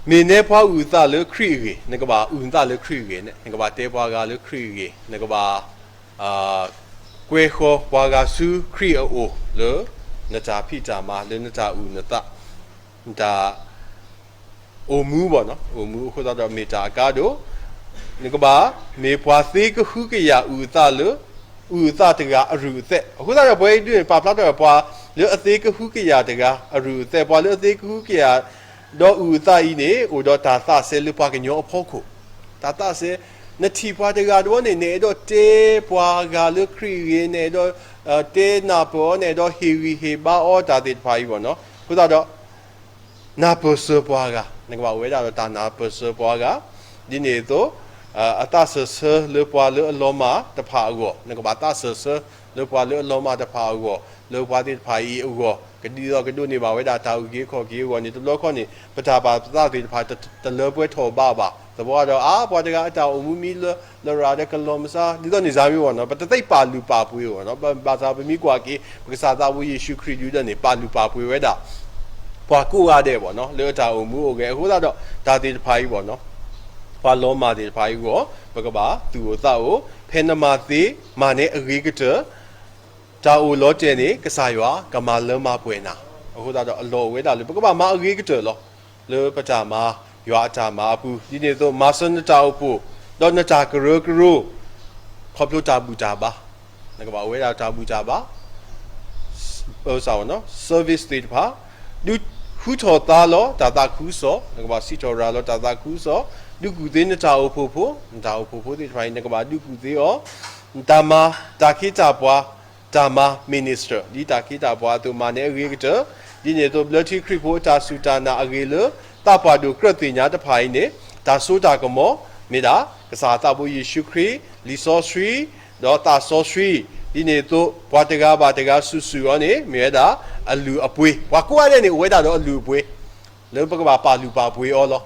မ့ၢ်နဲပှၤအုၣ်အသးလၢခရံာ်အဂ့ၢ်, နကဘၣ်အုၣ်နသးလၢခရံာ်အဂ့ၢ်န့ၣ်, နကဘၣ်တဲပှၤဂၤလၢခရံာ်အဂ့ၢ်, နကဘၣ် ကွဲဃီၤပှၤဂၤဆူခရံာ်အအိၣ်လၢ နတၢ်ဖံးတၢ်မၤ လၢနတၢ်အုၣ်နသး, နတၢ် အိၣ်မူဘၣ်နီၤ, အိၣ်မူအဃိသတးဒီးမ့ၢ်တၢ်အကါဒိၣ်, နကဘၣ် မ့ၢ်ပှၤသ့ကဟုကယာ်အုၣ်အသးလၢ အုၣ်အသးတဂၤအရုၢ်အသဲး, အဃိသတးဒီးပဝဲဒုန့ၣ် ပာ်ဖျါထီၣ်ပှၤလၢအသ့ကဟုကယာ်တဂၤအရုၢ်အသဲး, ပှၤလၢအသ့ကဟုကယာ် ဒီးအုၣ်အသးအံၤန့ၣ် အိၣ်ဒီးတၢ်သးစဲလၢပှၤကညီအဖီခိၣ်, တၢ်သးစဲ, နထံၣ်ပှၤတဂၤတဘျီန့ၣ် နအဲၣ်ဒိးတဲပှၤဂၤလၢခရံာ်အဂ့ၢ်, နအဲၣ်ဒိး တဲနၢ်ပၢၢ်အီၤ, နအဲၣ်ဒိးဟ့ၣ်ဂံၢ်ဟ့ၣ်ဘါအီၤတၢ်သ့ၣ်တဖၣ်အံၤဘၣ်နီၤ, အဃိသတးဒီး နၢ်ပၢၢ်စၢၤပှၤဂၤ, နကဘၣ်အိၣ်ဝဲဒၣ်ဒီးတၢ်နၢ်ပၢၢ်စၢၤပှၤဂၤ, ဒ်န့ၣ်အသိး အသးစၢၢ်ဆၢလၢပှၤလၢအလီၤမၢ်တဖၣ်အဂီၢ်, နကဘၣ်သးစၢၢ်ဆၢလၢပှၤလၢအလီၤမၢ်တဖၣ်အဂီၢ်, လၢပှၤသ့ၣ်တဖၣ်အံၤအဂီၢ်, ကဒ်သိးကဒိးန့ၢ်ဘၣ်ဝဲဒၣ်တၢ်အုၣ်က့ၤခီၣ်က့ၤအဂီၢ်န့ၣ် တဘျီခီန့ၣ် ပတၢ်ပာ်သးသ့ၣ်တဖၣ်တလၢပှဲၤထီၣ်ဘးဘၣ်, သဘီဒီး အါ ပှၤတဂၤအတၢ်အိၣ်မူမံလၢလရာ်ဒီးကလီၤမုၢ်ဆါ ဒ်သိးန့ၣ် စၢ်မ့ၢ်ဝဲနီၤ, ပတသ့ပာ်လုၢ်ပာ်ပှ့ၤအီၤနီၤ, ဘၣ်ဆၣ်ဒီးပမ့ၢ်ကွၢ်က့ၤ ပကစၢ်သးဘိယ့ၣ်ၡူးခရံာ်ဒုဒၢန့ၣ် ပာ်လုၢ်ပာ်ပှ့ၤဝဲဒၣ် ပှၤကိးဂၤဒဲးဘၣ်နီၤ, လၢအတၢ်အိၣ်မူအိၣ်ဂဲၤ, အဃိသတးဒီး တၢ်သ့ၣ်တဖၣ်အံၤဘၣ်နီၤ, ပှၤလီၤမၢ်သ့ၣ်တဖၣ်အံၤအဂီၢ် ပကဘၣ်သူၣ်အိၣ်သးအိၣ်, ဖဲနမၤသ့မၤနဲအဂ့ၤကတၢၢ် တၢ်အိၣ်လီၤတဲာ်န့ၣ် ကစၢ်ယွၤကမၤလၢမၤပှဲၤနၤ, အဃိသတးဒီးအလီၢ်အိၣ်ဝဲဒၣ်လၢ ပကဘၣ်မၤအဂ့ၤကတၢၢ်လီၤ. လၢပတၢ်မၤ ယွၤအတၢ်မၤအပူၤ, ဒ်န့ၣ်အသိး မၤစၢၤနတၢ်အိၣ်ဖှိၣ် ဒီးနတၢ်ကရၢကရိ ခီဖျိတၢ်ဘူၣ်တၢ်ဘါ, နကဘၣ်အိၣ်ဝဲဒၣ်တၢ်ဘူၣ်တၢ်ဘါ service သ့ၣ်တဖၣ်, ဒုးဃုထီၣ်သါလီၤတၢ်သးခုကစီၣ်, နကဘၣ်စံးထီၣ်ရၤလီၤတၢ်သးခုကစီၣ်, ဒုးကူၣ်သ့နတၢ်အိၣ်ဖှိၣ်ဖိ, နတၢ်အိၣ်ဖှိၣ်ဖိသ့ၣ်တဖၣ်အံၤ နကဘၣ်ဒုးကူၣ်သ့အီၤ, နတၢ်မၤ တၢ်ခ့တၢ်ပှၤ တၢ်မၤ minister ဒ်တၢ်ခ့တၢ်ပှၤအသိး မၤနၢၤအဂ့ၤကတၢၢ်, ဒ်န့ၣ်အသိး ဘျၢထံခရံာ်ဖိအတၢ်စူၢ်တၢ်နာ်အဂ့ၤလၢ သးပှၢ်ဒိၣ်ကြၢးသ့ၣ်ညါတဖၣ်အံၤန့ၣ် တၢ်စိတၢ်ကမီၤ မ့ၢ်ဒၣ် ကစၢ်သးဘိယ့ၣ်ၡူးခရံာ်, လံာ်စီဆှံ, ဒီးသးစီဆှံ, ဒ်န့ၣ်အသိး ပှၤတဂၤဘၣ်တဂၤစုာ်စုာ်အီၤန့ၣ် မ့ၢ်ဝဲဒၣ်အလုၢ်အပှ့ၤ, ပှၤကိးဂၤဒဲးန့ၣ် အိၣ်ဝဲဒၣ်ဒီးအလုၢ်အပှ့ၤ လၢပကဘၣ်ပာ်လုၢ်ပာ်ပှ့ၤအီၤလီၤ.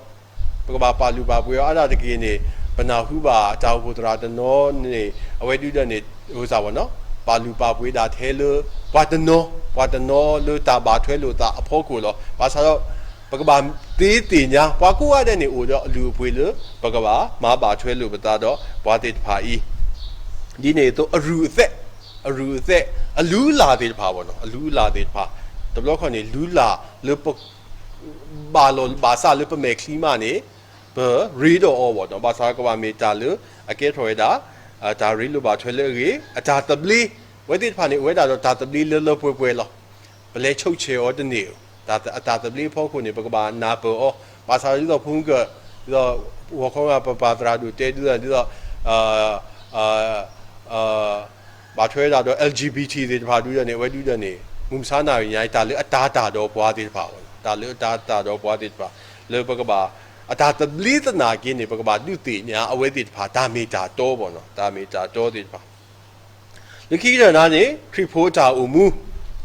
ပကဘၣ်ပာ်လုၢ်ပာ်ပှ့ၤအီၤ အါဒၣ်တက့ၢ်န့ၣ် ပနၢ်ဟူဘၣ်တၢ်အိၣ်ဖှိၣ်သရၣ်တနီၤန့ၣ် အဝဲဒုဒၢန့ၣ် ပာ်လုၢ်ပာ်ပှ့ၤဒၣ်ထဲလၢ ပှၤတနီၤ, ပှၤတနီၤလၢတၢ်ဘၣ်ထွဲလိာ်သးအဖီခိၣ်လီၤ. ဘၣ်ဆၣ်ဒီး ပကဘၣ်သ့သ့ၣ်ညါ ပှၤကိးဂၤဒဲးန့ၣ် အိၣ်ဒီးအလုၢ်အပှ့ၤလၢ ပကဘၣ်မၤဘၣ်ထွဲလိာ်ပသးဒီးပှၤသ့ၣ်တဖၣ်အံၤ ဒ်န့ၣ်အသိး အရုၢ်အသဲး, အရုၢ်အသဲး, အလုၢ်အလၢ်သ့ၣ်တဖၣ်ဘၣ်နီၤ, အလုၢ်အလၢ်သ့ၣ်တဖၣ်, တဘျီခီန့ၣ် လုၢ်လၢ်လၢပ ဘၣ်လီၤဘၣ်စးလၢပမဲာ်ချံမးန့ၣ် ပရ့ဒီးအီၤဘၣ်နီၤ, ဘၣ်ဆၣ်ကဘၣ်မ့ၢ်တၢ်လၢအကဲထီၣ်ဝဲဒၣ် တၢ်ရ့လိာ်ဘၣ်ထွဲလၢအဂ့ၤ, အတၢ်သဘျ့, ဝဲသ့ၣ်တဖၣ်န့ၣ် အိၣ်ဝဲဒၣ်ဒီးတၢ်သဘျ့လၢလၢပှဲၤပှဲၤလီၤ. ပလဲၤဆိကဆဲးအီၤတန့ၢ်ဧိၤ, အတၢ်သဘျ့အဖီခိၣ်န့ၣ် ပကဘၣ်နၢ်ပၢၢ်အီၤ, ဘၣ်ဆၣ်ဒ်သိးဖိမုၣ်ကၢၢ်, ဒ်သိး ဂီၤခီဂၤပပၢ်သရၣ်ဒိၣ်တဲဒ်သိး ဒ်သိး ဘၣ်ထွဲဝဲဒၣ်ဒီး L G B T သ့ၣ်တဖၣ်ဒုဒီးန့ၣ် အဝဲဒုဒီးန့ၣ် မုၢ်မဆါနၣ်ရံၣ်ညါအံၤ တၢ်လၢအတၤတၢ်ဒီးပှၤသ့ၣ်တဖၣ်, တၢ်လၢအတၤတၢ်ဒီးပှၤသ့ၣ်တဖၣ် လၢပကဘၣ် အတၢ်သဘျ့သနာ်က့န့ၣ် ပကဘၣ်ဒုးသ့ၣ်ညါအဝဲသ့ၣ်တဖၣ် တၢ်မ့ၢ်တၢ်တီဘၣ်နီၤ, တၢ်မ့ၢ်တၢ်တီသ့ၣ်တဖၣ် လၢခံကတၢၢ်န့ၣ် ခရံာ်ဖိအတၢ်အိၣ်မူ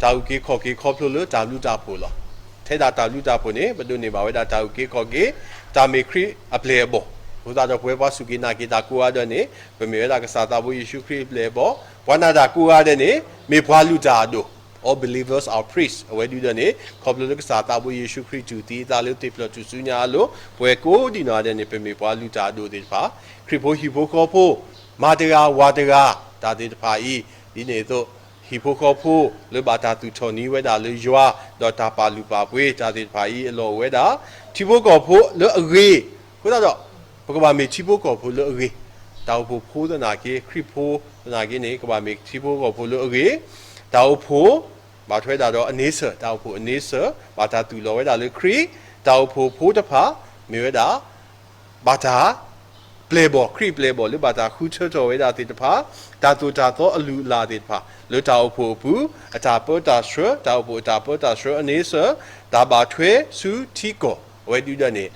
တၢ်အုၣ်က့ၤခီၣ်က့ၤခီဖျိလၢတၢ်ဘျုးတၢ်ဖှိၣ်လီၤ. ထဲဒၣ်တၢ်ဘျုးတၢ်ဖှိၣ်န့ၣ် ပဒိးန့ၢ်ဘၣ်ဝဲဒၣ်တၢ်အုၣ်က့ၤခီၣ်က့ၤ, တၢ်မ့ၢ်ခရံာ်အပျဲၢ်အဘီၣ်, အဃိသတးဒီးပဝဲပှၤစူၢ်က့ၤနာ်က့ၤတၢ်ကိးဂၤဒဲးန့ၣ် ပမ့ၢ်ဝဲဒၣ်ကစၢ်သးဘိယ့ၣ်ၡူးခရံာ်အပျဲၢ်အဘီၣ်, ပှၤနာ်တၢ်ကိးဂၤဒဲးန့ၣ် မ့ၢ်ပှၤလုၢ်တၢ်အဒိၣ်, all believers are priests အဝဲဒုဒီးန့ၣ် ခီဖျိလၢကစၢ်သးဘိယ့ၣ်ၡူးခရံာ်တူၢ်သံအသးလၢသ့ၣ်ဖျၢၣ်ထူၣ်စုညါအလိၤ ပဝဲကိးဒံးနီၢ်ဂၤဒဲးန့ၣ် ပမ့ၢ်ပှၤလုၢ်တၢ်အဒိၣ်သ့ၣ်တဖၣ်, ခရံာ်ဖိဟံၣ်ဖိဃီဖိ မၤတဂၤဝၤတဂၤ တၢ်သ့ၣ်တဖၣ်အံၤ, ဒ်န့ၣ်အသိး ဟံၣ်ဖိဃီဖိလၢဘၣ်တၢ်သူၣ်ထီၣ်န့ၢ်ဝဲဒၣ်လၢယွၤ ဒီးတၢ်ပာ်လုၢ်ပာ်ပှ့ၤတၢ်သ့ၣ်တဖၣ်အံၤ အလီၢ်အိၣ်ဝဲဒၣ် ထံဖိကီၢ်ဖိလၢအဂ့ၤ, အဃိသတးဒီး ပကဘၣ်မ့ၢ်ထံဖိကီၢ်ဖိလၢအဂ့ၤ, တၢ်အိၣ်ဖှိၣ်ဖိသနာ်က့ ခရံာ်ဖိသနာ်က့န့ၣ် ကဘၣ်မ့ၢ်ထံဖိကီၢ်ဖိလၢအဂ့ၤ, တၢ်အိၣ်ဖှိၣ် ဘၣ်ထွဲဒၣ်ဒီးအန့ဆၢၣ်, တၢ်အိၣ်ဖှိၣ်အန့ဆၢၣ် ဘၣ်တၢ်သူၣ်လီၤဝဲဒၣ်လၢခရံာ်, တၢ်အိၣ်ဖှိၣ်ဖိတဖၣ် မ့ၢ်ဝဲဒၣ် ဘၣ်တၢ်ပျဲၢ်ဘီၣ်, ခရံာ်ပျဲၢ်ဘီၣ်လၢဘၣ်တၢ်ဃုထၢထီၣ်ဝဲဒၣ်သ့ၣ်တဖၣ်, တၢ်သိၣ်တၢ်သီအလုၢ်အလၢ်သ့ၣ်တဖၣ် လၢတၢ်အိၣ်ဖှိၣ်အပူၤ, အတၢ်ပၢတၢ်ဆှၢ, တၢ်အိၣ်ဖှိၣ်အတၢ်ပၢတၢ်ဆှၢအန့ဆၢၣ်, တၢ်ဘၣ်ထွဲဆူထံကီၢ် အဝဲဒုဒီးန့ၣ်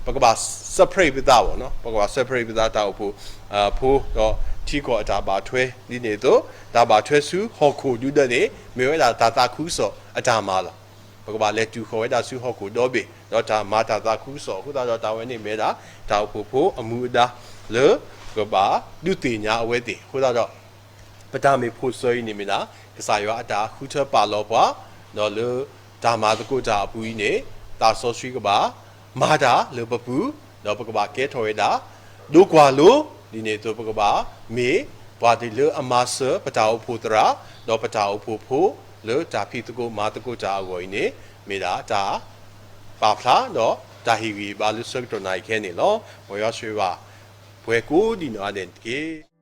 ပကဘၣ် separate ပသးဘၣ်နီၤ, ပကဘၣ် separate ပသး တၢ်အိၣ်ဖှိၣ်ဖိ ဒီးထံကီၢ်အတၢ်ဘၣ်ထွဲ ဒ်န့ၣ်အသိး တၢ်ဘၣ်ထွဲဆူဟီၣ်ခိၣ်ဒုဒီးန့ၣ် မ့ၢ်ဝဲဒၣ်တၢ်သးခုကစီၣ်အတၢ်မၤလီၤ. ပကဘၣ်လဲၤတုၤဃီၤဝဲဒၣ်ဆူဟီၣ်ခိၣ်ဒီဘ့ၣ် ဒီးတၢ်မၤတၢ်သးခုကစီၣ်အဃိသတးဒီး တၢ်ဝဲန့ၣ်မ့ၢ်ဒၣ် တၢ်အိၣ်ဖှိၣ်ဖိအမူအဒါ လၢပကဘၣ်ဒုးသ့ၣ်ညါအဝဲသ့ၣ်အဃိသတးဒီး ပတၢ်မ့ၢ်ဖိၣ်စၢၤအံၤန့ၣ်မ့ၢ်ဒၣ် ကစၢ်ယွၤအတၢ်ဃုထၢပာ်လီၤပှၤ, ဒီးလၢတၢ်မၤသကိးတၢ်အပူၤအံၤန့ၣ် သးစီဆှံကဘၣ်မၤတၢ်လၢပပူၤ, ဒီးပကဘၣ်ကဲထီၣ်ဝဲဒၣ် ဒိကွၢ်လိ, ဒ်န့ၣ်အသိးပကဘၣ်မ့ၢ်ပှၤသ့ၣ်လၢအမၤစၢၤပတၢ်အိၣ်ဖှိၣ်သရၣ်, ဒီးပတၢ်အိၣ်ဖှိၣ်ဖိလၢတၢ်ဖံးသကိးမၤသကိးတၢ်အဂီၢ်အံၤန့ၣ် မ့ၢ်ဒၣ်တၢ်ပာ်ဖျါ ဒီးတၢ်ဟ့ၣ်ဂံၢ်ဘါလၢဆၢကတီၢ်နၣ်ရံၣ်ခဲအံၤန့ၣ်လီၤ. မ်ယွၤဆိၣ်ဂ့ၤဘၣ်ပှၤကိးဒံးနီၢ်ဂၤဒဲးန့ၣ်တက့ၢ်.